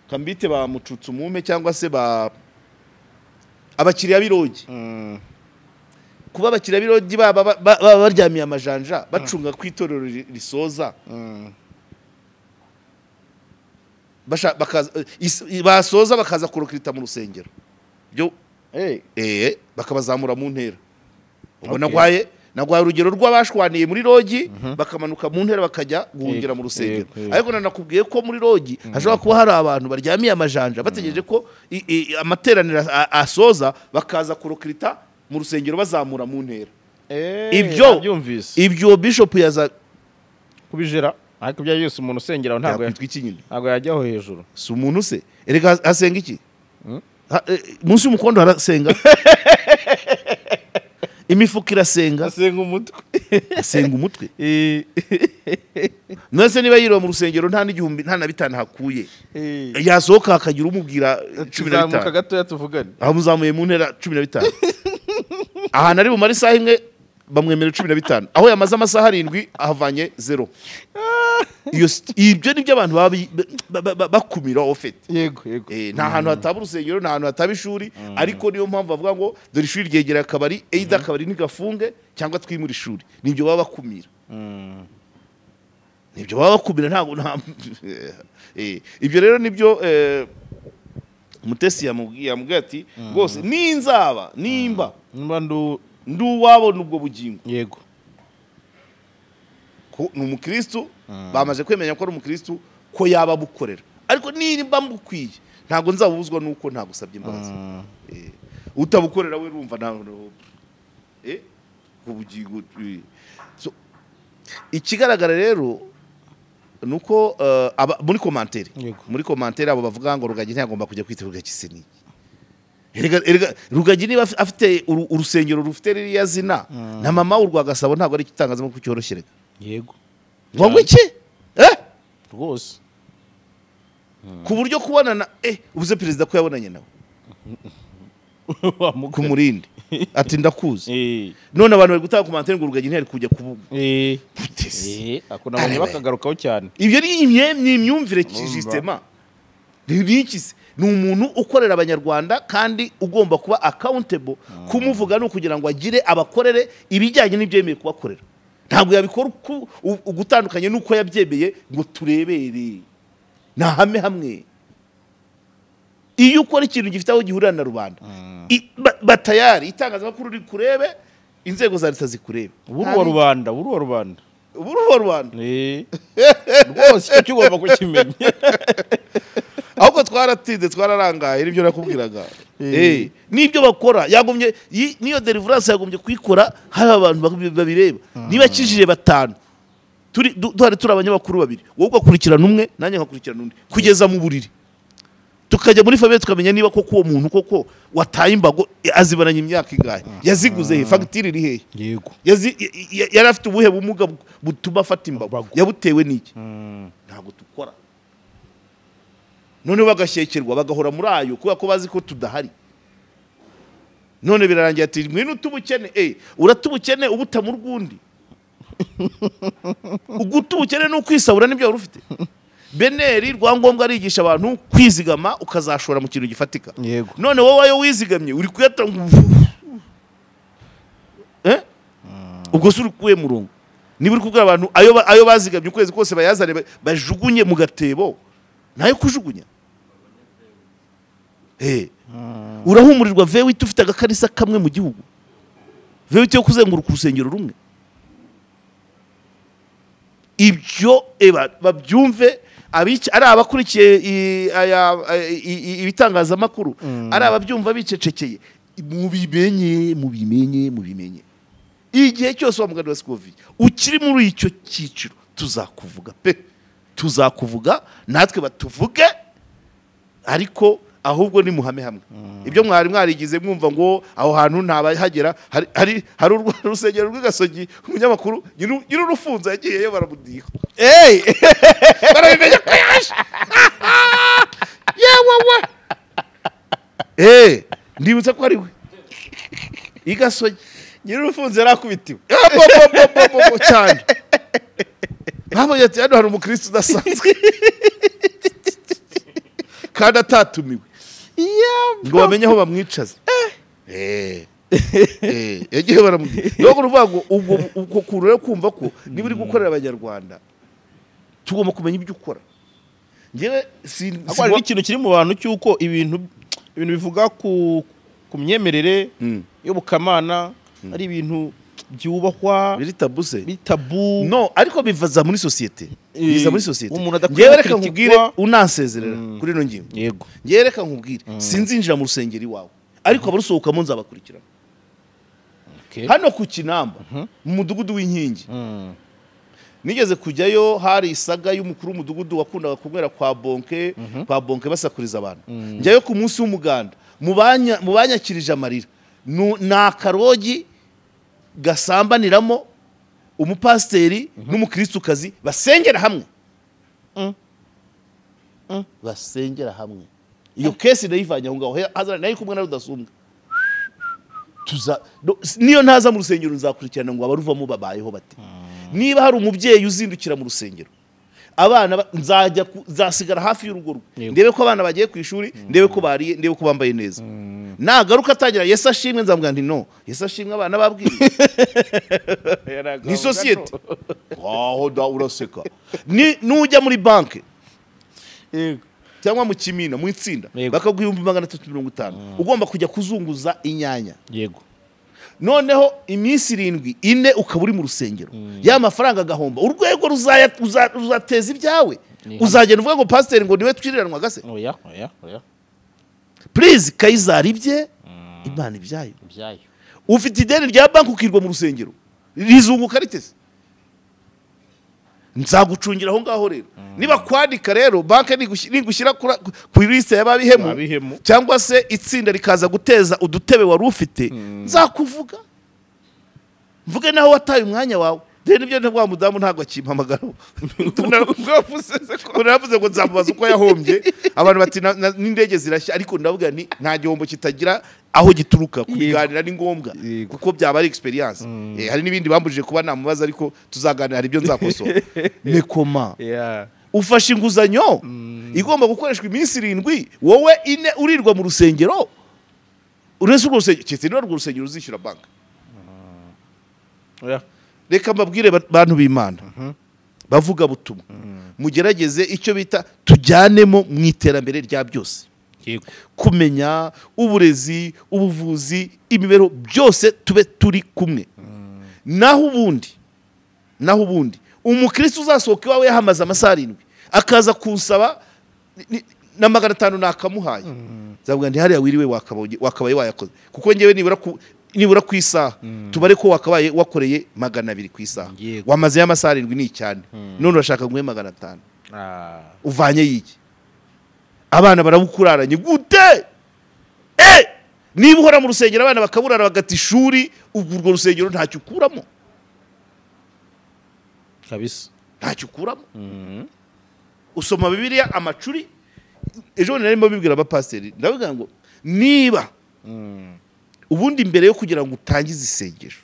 kambite ba mucutsu mume cyangwa se ba abakiriya b'irogi, kuba abakiriya b'irogi baba baryamiye amajanja bacunga ku itorero risoza, basoza bakaza kurokirita mu rusengero byo bakabazamura mu ntera. Ubwo nagwaye urugero rw'abashwaniye muri rogi bakamanuka mu ntera bakajya guhungira mu rusengero. Ariko nanakubwiye ko muri rogi hashobora kuba hari abantu baryamiye amajanja bategereje ko amateraniro asoza bakaza kurokirita mu rusengero bazamura mu ntera. Ibyo bishop yaza kubijera, ariko bya yose umuntu usengera ntabwo ntabwo yajyaho hejuru. Si umuntu se erega asenga iki? Munsi y'umukondo arasenga. Imifuka irasenga. Asenga umutwe. Asenga umutwe. None niba yiriwe mu rusengero nta n'igihumbi nta na bitanu hakuye, yasohoka akagira umubwira 15. Zamuka gatoya tuvugane. Aho muzamuye mu ntera 15. Ahantu ari bumare isaha imwe bamwemera 15. Aho yamaze amasaha 7 ahavanye 0. Iyo ibyo nibyo abantu bakumira ofete. Yego yego. Nta hantu hataba urusengero, nta hantu hataba ishuri, ariko niyo mpamvu bavuga ngo dore ishuri ryegera akabari, either akabari ntigafunge cyangwa twimure ishuri. Nibyo baba bakumira. Nibyo baba bakumira ntago nta ibyo rero nibyo Mutesi yamubwiye ati rwose ninzaba nimba nduwabona ubwo bugingo. Yego. Ko ni umukristo, bamaze kwemenya ko ari umukristo ko yaba bukorera, ariko nimba mbukwiye ntago nzabuzwa nuko ntagusabye imbabazi. Utabukorera we urumva nta ubugingo. So ikigaragara rero nuko muri commentaire, muri commentaire abo bavuga ngo Rugagi ntagomba kujya kwita Rugagi se ni erega Rugagi niba afite urusengero rufite ririya zina na mama w'Urwagasabo ntago ari igitangazamakuru cyoroshye. Yego. Ngo iki? Rwose. Ku buryo kubonana ubuze perezida ko yabonanye nawe. Ku Murindi. Ati ndakuzi. None abantu bari gutanga commentaire ngo Rugagi ntiyari kujya kuvuga. Ako nabonye bakagarukaho cyane. Ibyo ni imyumvire justement. Ni iki se? Ni umuntu ukorera abanyarwanda kandi ugomba kuba accountable, kumuvuga no kugira ngo agire abakorere ibijyanye n'ibyo yemeye kubakorera. Ntabwo yabikora ugutandukanye nuko yabyemeye ngo turebere na hame hamwe. Iyo ukora ikintu gifite aho gihurira na rubanda, batayari itangazamakuru rikurebe, inzego za leta zikurebe. Uruwa rubanda, uruwa rubanda. Uruwa rubanda. Rwose icyo ugomba kukimenya. Ahubwo twaratinze twararangaye nibyo nakubwiraga. Nibyo bakora yagumye niyo deliverance yagombye kuyikora hari abantu babireba. Niba kijije batanu turi duhari turi abanyamakuru babiri, wowe ugakurikirana umwe nanjye nkakurikirana undi kugeza mu buriri. Tukajya muri famille tukamenya niba koko uwo muntu koko wataye imbago azibaranye imyaka ingahe, yaziguze he, fagitire iri hehe, yego yari afite ubuhe bumuga butuma afata imbago, yabutewe n'iki? Ntabwo dukora. None bagashyekerwa bagahora muri ayo kubera ko bazi ko tudahari. None birarangiye ati ngwino utubukene, uratubukene ubuta mu rwundi. Ugutubukene no kwisabura nibyo wari ufite. Beneri rwangombwa arigisha abantu kwizigama ukazashora mu kintu gifatika. None wowe ayo wizigamye uri kuyatanga ubwo se uri kuye murongo. Niba uri kubwira abantu ayo bazigamye ukwezi kose bayazane bajugunye mu gatebo, nayo kujugunya. Urahumurirwa vewe ufite agakarisa kamwe mu gihugu. Vewe cyo kuzenguruka urusengero rumwe. Ibyo babyumve ari abakurikiye ibitangazamakuru, ari ababyumva bicecekeye, mubimenye mubimenye mubimenye. Igihe cyose wa mugani wa Sikovi ukiri muri icyo cyiciro tuzakuvuga pe, tuzakuvuga natwe batuvuge, ariko ahubwo ni muhame hamwe. Ibyo mwari mwarigize mwumva ngo aho hantu ntabahagera, hari hari urusengero rw'Igasogi, umunyamakuru nyiri urufunzo yagiyeyo baramudiha. Barabimenya ko yaje. Yewe we. Ndibutsa ko ari we. Igasogi nyiri urufunzo yarakubitiwe. Cyane. Babonye ati hano hari umukristo udasanzwe. Kandi atatumiwe. Ngo bamenye aho bamwicaza. Yagiye baramubwira. Nubwo uruvuga ngo ubwo kuntu rero kumva ko niba uri gukorera abanyarwanda tugomba kumenya ibyo ukora. Ngewe hari ikintu kiri mu bantu cyuko ibintu bivuga ku myemerere y'ubukamana ari ibintu byubahwa biri tabu se, biri tabu. No, ariko bivaza muri societe. Biza muri societe. Ngewe reka nkubwire unansezerera kuri ino ngingo. Yego. Ngewe reka nkubwire sinzinjira mu rusengero iwawe, ariko abarusohokamo nzabakurikirana. Hano ku Kinamba mu mudugudu w'Inkingi nigeze kujyayo, hari isaga y'umukuru w'umudugudu wakundaga kunywera kwa Bonke, kwa Bonke basakuriza abantu. Njyayo ku munsi w'umuganda, mu banyakirije amarira na karogi gasambaniramo umupasiteri n'umukristukazi basengera hamwe. Basengera hamwe. Iyo case ndayivanye aho ngaho hazana nayo kumwe na Rudasumbwa. Niyo ntaza mu rusengero nzakurikirana ngo abaruvamo babayeho bate. Niba hari umubyeyi uzindukira mu rusengero, abana nzajya nzasigara hafi y'urugo rwe, ndebe ko abana bagiye ku ishuri, ndebe ko bariye, ndebe ko bambaye neza. Nagaruka atangira Yesu ashimwe, nzamubwira nti no, Yesu ashimwe abana babwiye. Ni societe. Aho da uraseka. Ni nujya muri banke cyangwa mu kimina mu itsinda bakaguha 350 ugomba kujya kuzunguza inyanya. Yego. Noneho iminsi 7 ine ukaba uri mu rusengero, ya mafaranga agahomba, urwego ruzateza ibyawe. Uzagenda uvuga ngo pasiteri ngo niwe twiriranwa gase. Oya oya oya. Please Kayizari ibye, Imana ibyayo. Ufite ideni rya banki ukirwa mu rusengero, rizunguka ritese. Nzagucungira aho ngaho rero. Niba kwandika rero banki nigushyira ku liste y'ababihemu cyangwa se itsinda rikaza guteza udutebe wari ufite, nzakuvuga mvuge naho wataye umwanya wawe. Rero ibyo ntabwo wa mudamu ntabwo akimpamagara. Naravuze ngo nzamubaza uko yahombye, abantu bati n'indege zirashya, ariko ndavuga nti nta gihombo kitagira aho gituruka, kubiganira ni ngombwa kuko byaba ari experience. Hari n'ibindi bambujije kuba namubaza, ariko tuzaganira, hari ibyo nzakosora. Mekoma ufashe inguzanyo igomba gukoreshwa iminsi 7, wowe ine urirwa mu rusengero, urese urwo rusengero cyetse niba urwo rusengero uzishyura banki. Reka mbabwire bantu b'Imana bavuga butumwa, mugerageze icyo bita tujyanemo mu iterambere rya byose. Kumenya uburezi, ubuvuzi, imibereho, byose tube turi kumwe. Naho ubundi umukristo uzasohoka iwawe yahamaze amasaha 7 akaza kunsaba na 500 nakamuhaye, nzavuga nti hariya wiriwe wakabaye wayakoze, kuko ngewe nibura ku isaha tubare ko wakabaye wakoreye 200 ku isaha, wamaze y'amasaha 7 ni cyane, none urashaka nguhe 500. Uvanye yiki? Abana barabukuraranye gute? Niba uhora mu rusengero abana bakaburara bagata ishuri, ubwo urwo rusengero ntacyo ukuramo kabisa, ntacyo ukuramo. Usoma Bibiliya amacuri. Ejo narimo bibwira abapasiteri, ndavuga ngo niba ubundi mbere yo kugira ngo utangize isengesho,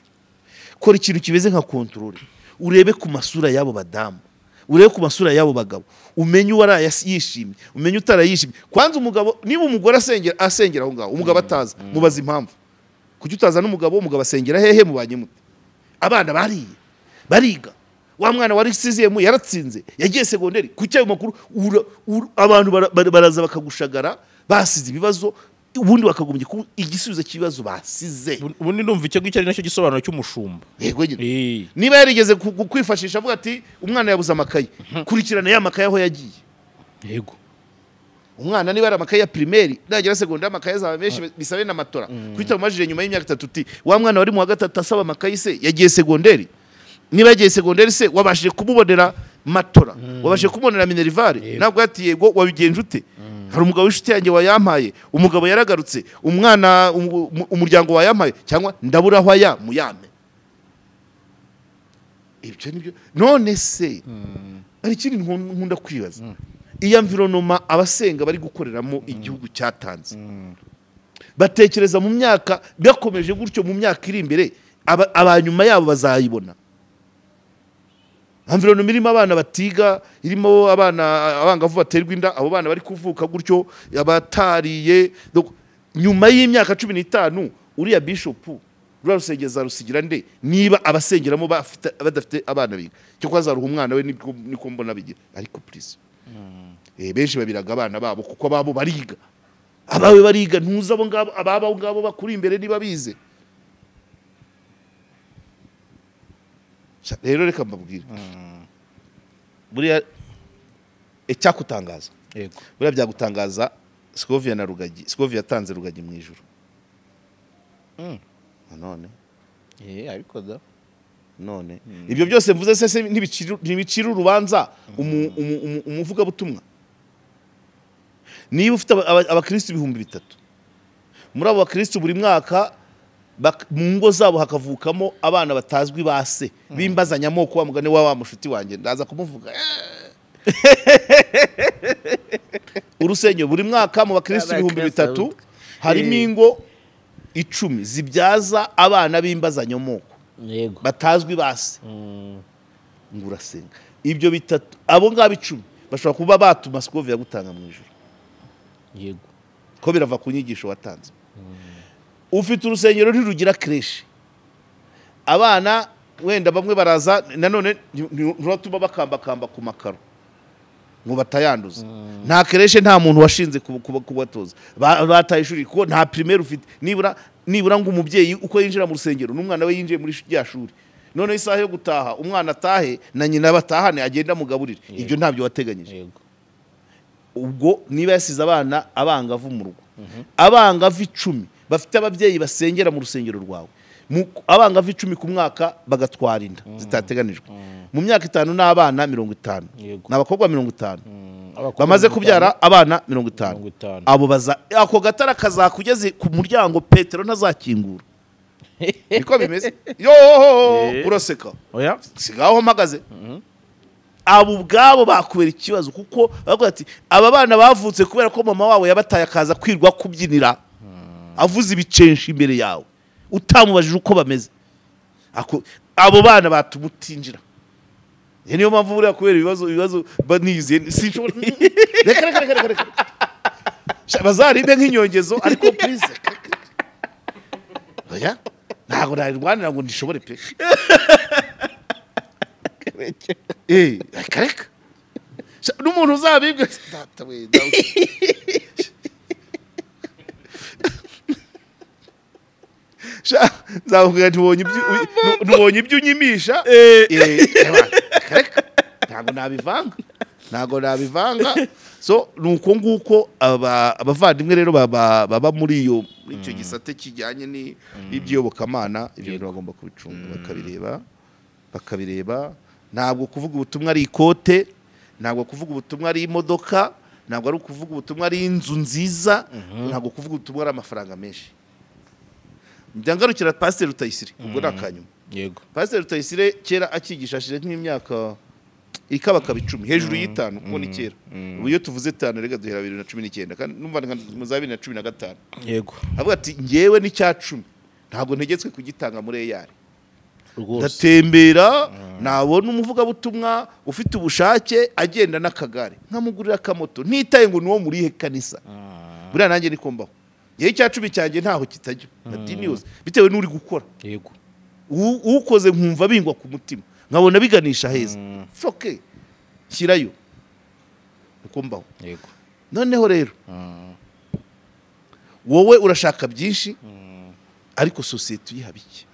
kora ikintu kimeze nka control, urebe ku masura y'abo badamu, urebe ku masura y'abo bagabo, umenye uwaraye yishimye, umenye utarayishimye. Kwanza umugabo, niba umugore asengera aho ngaho, umugabo ataza, mubaza impamvu. Kuki utaza n'umugabo? Umugabo asengera hehe? Mubanye mute? Abana bariye, bariga. Wa mwana wari siziyemu yaratsinze, yagiye segonderi. Kuki ayo makuru abantu baraza bakagushagara, basize ibibazo, ubundi bakagombye ku igisubizo cy'ibibazo basize. Ubundi ndumva icyo ngicyo ari nacyo gisobanuro cy'umushumba. Yego nyine. Niba yarigeze kwifashisha avuga ati umwana yabuze amakaye, kurikirana ya makaye aho yagiye. Yego. Umwana niba ari amakaye ya primaire, nagera segonderi amakaye azaba menshi bisabe na matora. Kwita mumajije nyuma y'imyaka 3 uti wa mwana wari mu wa gatatu asaba amakaye se yagiye segonderi. Niba yagiye segonderi se wabashije kumubonera matora, wabashije kumubonera minerivare, ntabwo yati yego wabigenje ute? Hari umugabo w'inshuti yanjye wayampaye, umugabo yaragarutse, umwana umuryango wayampaye, cyangwa ndabura aho aya muyame. Ibyo nibyo. None se ari ikindi nkunda kwibaza, iya environment abasenga bari gukoreramo igihugu cyatanze, batekereza mu myaka bakomeje gutyo, mu myaka iri imbere abanyuma yabo bazayibona. Environment irimo abana batiga, irimo abana abangavu baterwa inda, abo bana bari kuvuka gutyo abatariye. Nyuma y'imyaka 15 uriya bishop rura rusengeza rusigira nde niba abasengeramo badafite abana biga? Cyo kwazaruha umwana we niko mbona bigira. Ariko please, benshi babiraga abana babo kuko babo bariga, abawe bariga, ntuza abo ngabo ababo ngabo bakuri imbere niba bize. Rero reka mbabwire, buriya icyakutangaza, buriya byagutangaza Scovia na Rugagi. Scovia yatanze Rugagi mu ijuru. None ariko da none ibyo byose mvuze se ntibicira urubanza umuvuga butumwa. Niba ufite abakristo 3000, muri abo bakristo buri mwaka Mu ngo zabo hakavukamo abana batazwi ba se bimbazanyamoko, wa mugani wa mushuti wanjye ndaza kumuvuga. Urusengero buri mwaka mu bakristo 3000 harimo ingo 10 zibyaza abana bimbazanyamoko yego batazwi ba se. Ngo urasenga ibyo bitatu, abo ngabo 10 bashobora kuba batuma Scovia gutanga mu ijuru. Yego, ko birava ku nyigisho watanze. Ufite urusengero ntirugira creche, abana wenda bamwe baraza nanone nturatuma bakambakamba ku makaro ngo batayanduza. Nta creche, nta muntu washinze kubatoza, bataye ishuri kuko nta primaire ufite. Nibura ngo umubyeyi uko yinjira mu rusengero n'umwana we yinjiye muri rya shuri, none isaha yo gutaha umwana atahe na nyina batahane agenda mugaburire. Ibyo ntabyo wateganyije. Ubwo niba yasize abana abangavu mu rugo, abangavu 10 bafite ababyeyi basengera mu rusengero rwawe, abangavu 10 ku mwaka bagatwara inda zitateganijwe, mu myaka 5 n'abana 50, n'abakobwa 50 bamaze kubyara abana 50, abo baza ako gatara kazakugeze ku muryango Petero ntazakingura. Niko bimeze. Yo uraseka. Oya, sigaho mpagaze. Abo ubwabo bakubera ikibazo, kuko bavuga ati aba bana bavutse kubera ko mama wabo yabataye akaza kwirwa kubyinira avuze ibicenshi imbere yawe utamubajije uko bameze. Abo bana batumutinjira. Niyo mpamvu buriya kubera ibibazo banize sinshobora. Reka reka. Bazaribe nk'inyongezo ariko please. Oya, ntabwo narwanira ngo ndishobore pe. Reka. N'umuntu uzabibwe data we. Nzakubwira ntubonye ibyo unyimisha. Reka. Ntabwo nabivanga. So nuko nguko abavandimwe rero baba muri iyo icyo gisate kijyanye n'iby'iyobokamana, ibyo bintu bagomba kubicunga bakabireba. Ntabwo kuvuga ubutumwa ari ikote, ntabwo kuvuga ubutumwa ari imodoka, ntabwo ari kuvuga ubutumwa ari inzu nziza, ntabwo kuvuga ubutumwa ari amafaranga menshi. Ndangarukira Pasteur Rutayisire ubwo nakanyuma. Yego, Pasteur Rutayisire kera akigisha ashije nk'imyaka ikabakaba 10 hejuru y'itanu, kuko ni kera. Ubu iyo tuvuze 5 rega duhera 2019 kandi numva mu za 2015. Yego, avuga ati ngewe n'icya 10 ntabwo ntegetswe kugitanga muri AR. Ndatembera nabona umuvugabutumwa ufite ubushake agenda n'akagare nkamugurira akamoto ntitaye ngo nuwo muri he kanisa. Buriya nanjye niko mbaho. Yewe icya 10 cyanjye ntaho kitajya madini yose bitewe n'uri gukora. Yego, ukoze nkumva bingwa ku mutima nkabona biganisha heza. Okay, shyirayo uko mbaho. Yego, noneho rero wowe urashaka byinshi ariko societe uyiha bike.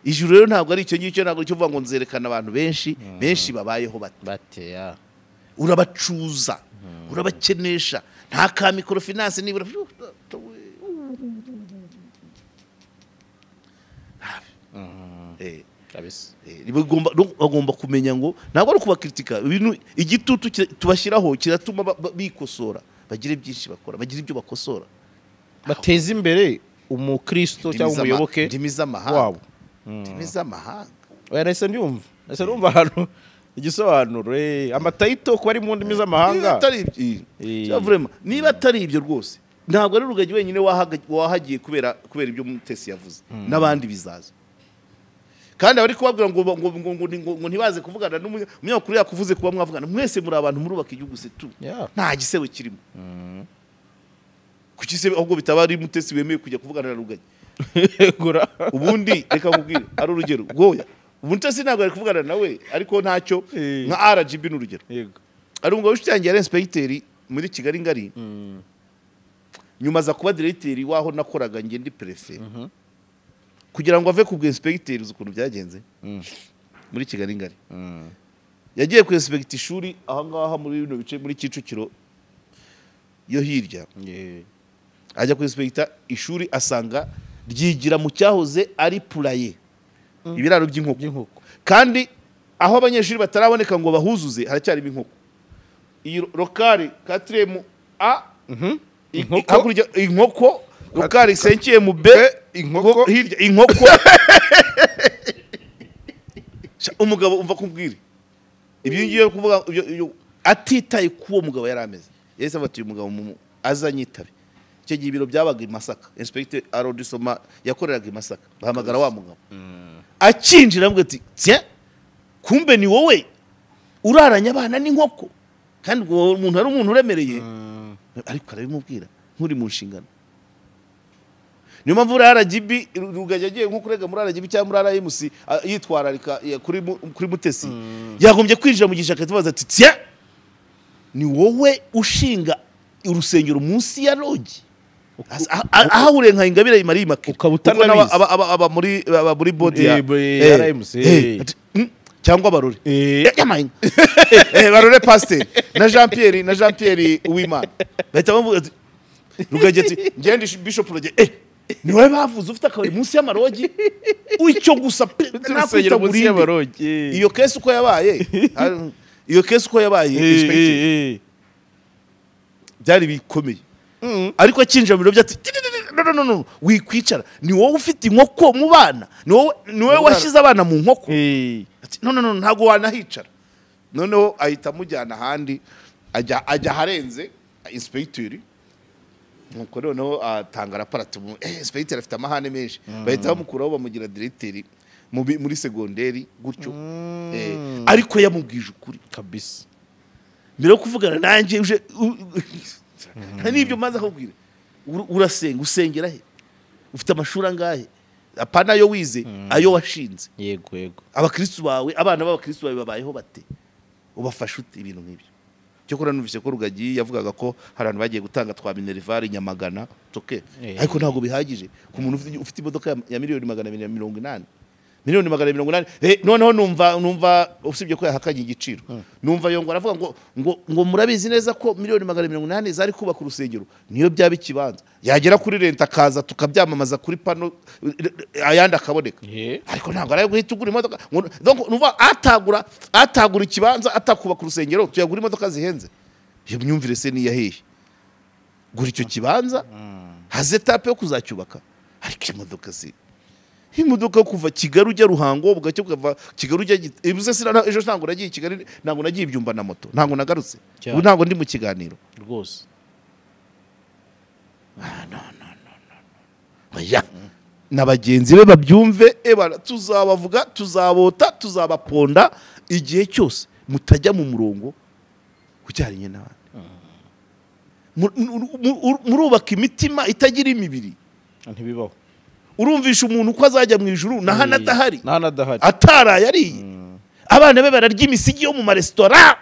Ijuru rero ntabwo ari icyo ngicyo, ntabwo cyo kuvuga ngo nzerekana abantu benshi benshi babayeho bate ya urabacuza, urabakenesha, nta ka microfinance nibura. Bagomba kumenya ngo ntabwo ari kubakritika ibintu, igitutu tubashyiraho kiratuma bikosora, bagire byinshi bakora, bagire ibyo bakosora, bateze imbere umukristo cyangwa umuyoboke indimi z'amahanga. Indimi z'amahanga. Oya, nahise ndumva ahantu igisobanuro amatayito ko ari mu ndimi z'amahanga. Niba atari ibyo rwose ntabwo ari Rugagi wenyine wahagiye kubera ibyo Mutesi yavuze, n'abandi bizaza. Kandi abari kubabwira ngo ngo ngo ntibaze kuvugana n'umunyamakuru yakuvuze kuba mwavugana, mwese muri abantu murubaka igihugu se tu. Nta gisebo kirimo. Kuki se ahubwo bitaba ari Mutesi wemeye kujya kuvugana na Rugagi? Ubundi reka nkubwire ari urugero goya. Mutesi ntabwo ari kuvugana nawe ariko ntacyo nka RGB n'urugero. Yego, ari umugabo w'inshuti yari inspecteur muri Kigali ngari. Nyuma aza kuba directeur waho nakoraga nge ndi préfet. Kugira ngo ave ku bw'inspecteur uzi ukuntu byagenze muri Kigali ngari. Yagiye ku inspecteur ishuri aha ngaha muri bino bice muri Kicukiro yo hirya. Ajya ku inspecteur ishuri asanga ryigira mu cyahoze ari pulaye, ibiraro by'inkoko. Kandi aho abanyeshuri bataraboneka ngo bahuzuze haracyarimo inkoko. Iyi lokale 4 A inkoko, lokale 5 B Inkoko hirya inkoko. Umugabo umva kumbwira ibyo ngiye kuvuga atitaye ku uwo mugabo yari ameze, yahise avuga ati uyu mugabo azanyitabe. Icyo gihe ibiro byabaga i Masaka, Inspector Arodisoma yakoreraga i Masaka, bahamagara wa mugabo akinjira avuga ati tiens, kumbe ni wowe uraranye abana n'inkoko, kandi uwo muntu ari umuntu uremereye, ariko arabimubwira nk'uri mu nshingano. Niyo mpamvu muri RGB Rugagi agiye nko kurega muri RGB cyangwa muri RMC yitwararika kuri Mutesi, yagombye kwinjira mu gishaka tubaza ati tiens, ni wowe ushinga urusengero munsi ya logi ahahuriye nka Ingabire Marie Immaculée, ukaba utanabizi, aba muri body ya RMC cyangwa Barore Barore Pasteur na Jean Pierre Uwimana, bahita bavuga ati Rugagi ati ngende Bishop Rugagi, ni wowe bavuze ufite akabari munsi y'amarogi, icyo gusa urusengero munsi y'amarogi. Iyo case uko yabaye, iyo case uko yabaye inspector byari bikomeye, ariko akinjira mu biro bye ati no no no, wikwicara, ni wowe ufite inkoko mu bana, ni wowe washyize abana mu nkoko, no no no, ntago wanahicara. Noneho ahita amujyana ahandi, ajya aharenze inspector, nuko noneho atanga raporo, inspector afite amahane menshi, bahita bamukuraho bamugira directeur muri segonderi gutyo. Ariko yamubwije ukuri kabisa mbere yo kuvugana nanjye uje n'ibyo maze akubwira, urasenga usengera he, ufite amashuri angahe, apana ayo wize, ayo washinze, yego yego, abakristu bawe, abana b'abakristu bawe babayeho bate, ubafasha ute, ibintu nk'ibyo. Cyokora numvise ko Rugagi yavugaga ko hari abantu bagiye gutanga twa Minerval Nyamagana, toke, ariko ntabwo bihagije ku muntu ufite imodoka ya 280,000,000 280,000. Noneho numva usibye ko yahakanye igiciro, numva yongora avuga ngo ngo ngo murabizi neza ko 280,000,000 zari kubaka urusengero, niyo byaba ikibanza yagera kuri renta akaza tukabyamamaza kuri pano ayandi akaboneka, ariko ntabwo ari guhita ugura imodoka. Donc numva atagura ikibanza atakubaka urusengero, tuyagura imodoka zihenze. Iyo myumvire se ni yahehe? Gura icyo kibanza haze etape yo kuzacyubaka, ariko imodoka si imodoka kuva Kigali ujya Ruhango, bugacyo kuva Kigali ujya ibuze sira ejo ntango nagiye Kigali, ntango nagiye ibyumba na moto, ntango nagarutse, ubu ntango ndi mu kiganiro rwose. No no no no, oya, na bagenzi be babyumve, tuzabavuga, tuzabota, tuzabaponda igihe cyose mutajya mu murongo ujyanye n'abandi. Murubaka imitima itagira imibiri, ntibibaho. Urumvisha umuntu ko azajya mu ijuru na hano adahari, ataraye ariye, abana be bararya imisigi yo mu maresitora,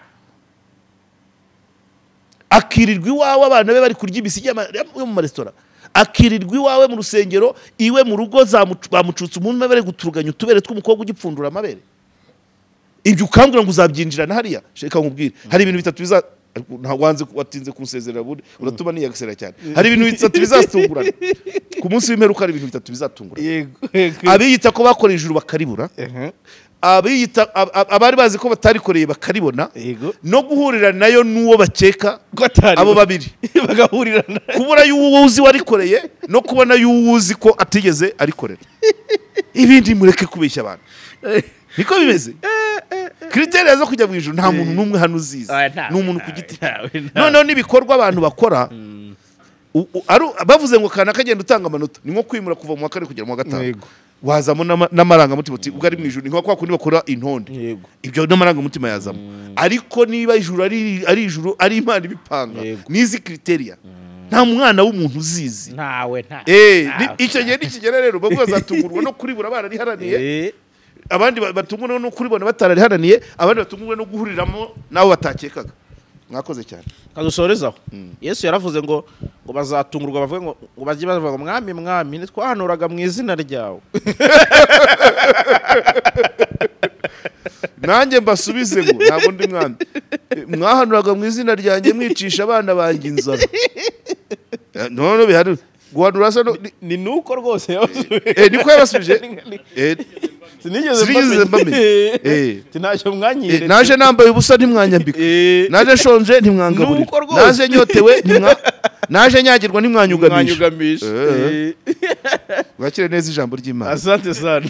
akirirwa iwawe, abana be bari kurya imisigi yo mu maresitora, akirirwa iwawe mu rusengero, iwe mu rugo bamucutse umuntu bari guturuganya utubere tw'umukobwa ugipfundura amabere. Ibyo ukambwira ngo uzabyinjirana hariya, reka nkubwire, hari ibintu bitatu biza wanze watinze kunsezerera bundi uratuma niyagasera cyane. Hari ibintu bitatu bizatungurana ku munsi w'imperuka, hari ibintu bitatu bizatungurana. Abiyita ko bakoreye ijuru bakaribura, abiyita abari bazi ko batarikoreye bakaribona, no guhurira nayo n'uwo bakeka, abo babiri bagahurirana, kubura y'uwo uzi warikoreye no kubona y'uwo uzi ko atigeze arikorera. Ibindi mureke kubeshya abantu, niko bimeze. Criteria zo kujya mu ijuru nta muntu n'umwe hano uzizi, ni umuntu ku giti. Noneho n'ibikorwa abantu bakora bavuze ngo kana kagenda utanga amanota, ni nko kwimura kuva mu wa kane kugera mu wa gatanu, wazamo n'amarangamutima uti ubwo ari mu ijuru, ni nko kwa kundi bakora intonde, ibyo n'amarangamutima yazamo. Ariko niba ijuru ari ijuru, ari Imana ibipanga n'izi criteria, nta mwana w'umuntu uzizi, ntawe. Icyo gihe nikigera rero bamwe bazatungurwa no kuribura barariharaniye, abandi batungurwa no kuribona batarariharaniye, abandi batungurwa no guhuriramo nabo batakekaga. Mwakoze cyane. Kadusorezaho. Yesu yaravuze ngo bazatungurwa bavuge ngo bajye bavuga ngo mwami mwami nitwahanuraga mu izina ryawe. Nanjye mbasubize ngo ntabwo ndi mwami, mwahanuraga mu izina ryanjye mwicisha abana banjye inzara. None bihari guhanura se ni nuko rwose yabasubije. Niko yabasubije. Sinigeze mbamenya. Ntacyo mwanyeretse. Naje nambaye ubusa ntimwanyambika, naje nshonje ntimwangaburira, naje nyotewe naje nyagirwa ntimwanyugamisha. Mwakire neza ijambo ry'Imana. Asante sana.